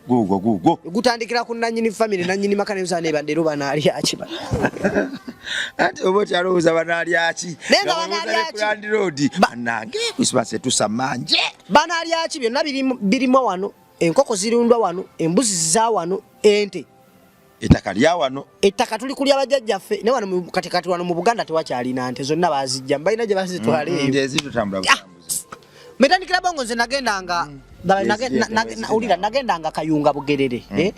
Gugo gugo. Gutandikira ku nanyini family nanyini maka ne ne bandero banaalya ki ba. Ati oba okyalowooza banaalya ki? Naye nga banaalya ki? Landlord bannange Christmas etusa manje. Banaalya ki byonna birimu wano, enkoko zirundwa wano, embuzi za wano, ente. Ettaka lya wano. Ettaka tuli kulya bajjajjaffe ne wano kati kati wano mu Buganda tewakyalina nte zonna baazijja balina gye bazitwala eyo. Nze zitutambula butambuzi. Metandikira bongo nze nagendanga owulira nagendanga Kayunga Bugerere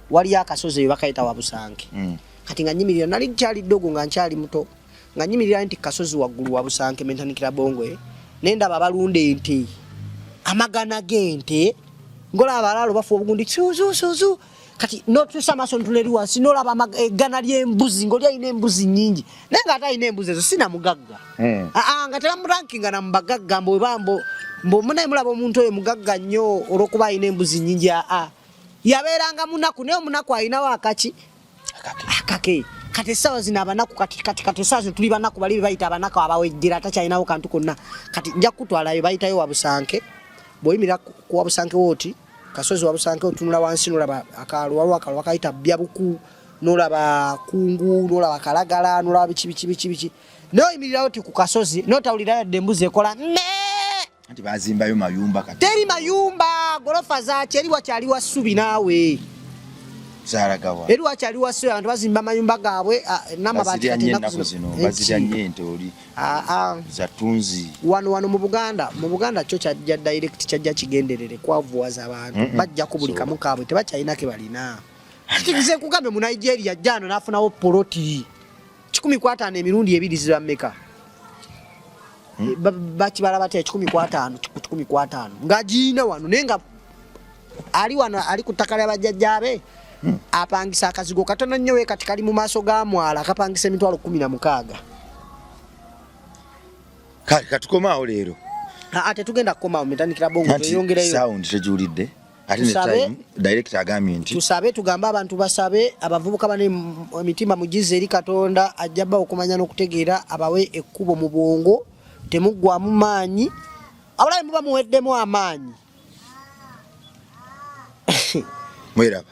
waliyo akasozi eyo bakayita Wabusanke. Kati nga nnyimirira nali nkyali ddogo nga nkyali muto nga nnyimirira nti kasozi waggulu Wabusanke mentandikira bongo ne ndaba abalunda ente amagana g'ente ng'olaba abalaalo bafuwa obugundi suzusuzu kati n'otuusa amaaso ntula eri wansi n'olaba eggana ly'embuzi ng'oli alina embuzi nnyingi naye ng'ate alina embuzi ezo si na mugagga. Nga tebamurankinga na mu bagagga mbu oba mbu munaye mulaba omuntu oyo mugagga nnyo olw'okuba alina embuzi nnyingi aa yabeeranga munaku naye omunaku alinawo akaki akake. Kati essaawa zino abanaku kati kati kati essaawa zino tuli banaku bali be bayita abanaku abawejjera atakyalinawo kantu konna kati nja kukutwalayo bayitayo Wabusanke bw'oyimirira ku Wabusanke wooti kasozi Wabusanke otunula wansi n'olaba akaalo waliwo akaalo bakayita Byabuku n'olaba Kungu n'olaba Kalagala n'olaba biki biki biki biki naye oyimirirawo ti ku kasozi n'otawulira yadde embuzi ekola mee. Anti bazimbayo mayumba kati. Teri mayumba gorofa zaaki eri wakyali wa ssubi naawe. Zalagawa. Eri wakyali wa ssubi abantu bazimba amayumba gaabwe n'amabaati kati ennaku zino bazirya nnyo ente oli. Za ttunzi. Wano wano mu Buganda mu Buganda kyo kyajja direct kyajja kigenderere kwavuwaza abantu bajja ku buli kamu kaabwe tebakyalina ke balina. Kati nze nkugambye mu Nigeria ajja ano n'afunawo poloti 15 emirundi ebiri ziba mmeka? Bakibala batya 15 15 ng'agiyina wano naye nga ali wano ali ku ttaka lya bajjajjaabe apangisa akazigo katono nnyo we kati kali mu maaso ga mwala akapangisa emitwalo 16. Kale katukomaawo leero. Tetugenda kukomaawo mitandikira bongo tweyongereyo. Sound tegiwulidde. Ate ne time director agambye nti tusabe tugambe abantu basabe abavubuka bane emitima mugize eri Katonda ajja bawo okumanya n'okutegeera abawe ekkubo mu bwongo temuggwamu maanyi abalabe muba muweddemu amaanyi. Mweraba.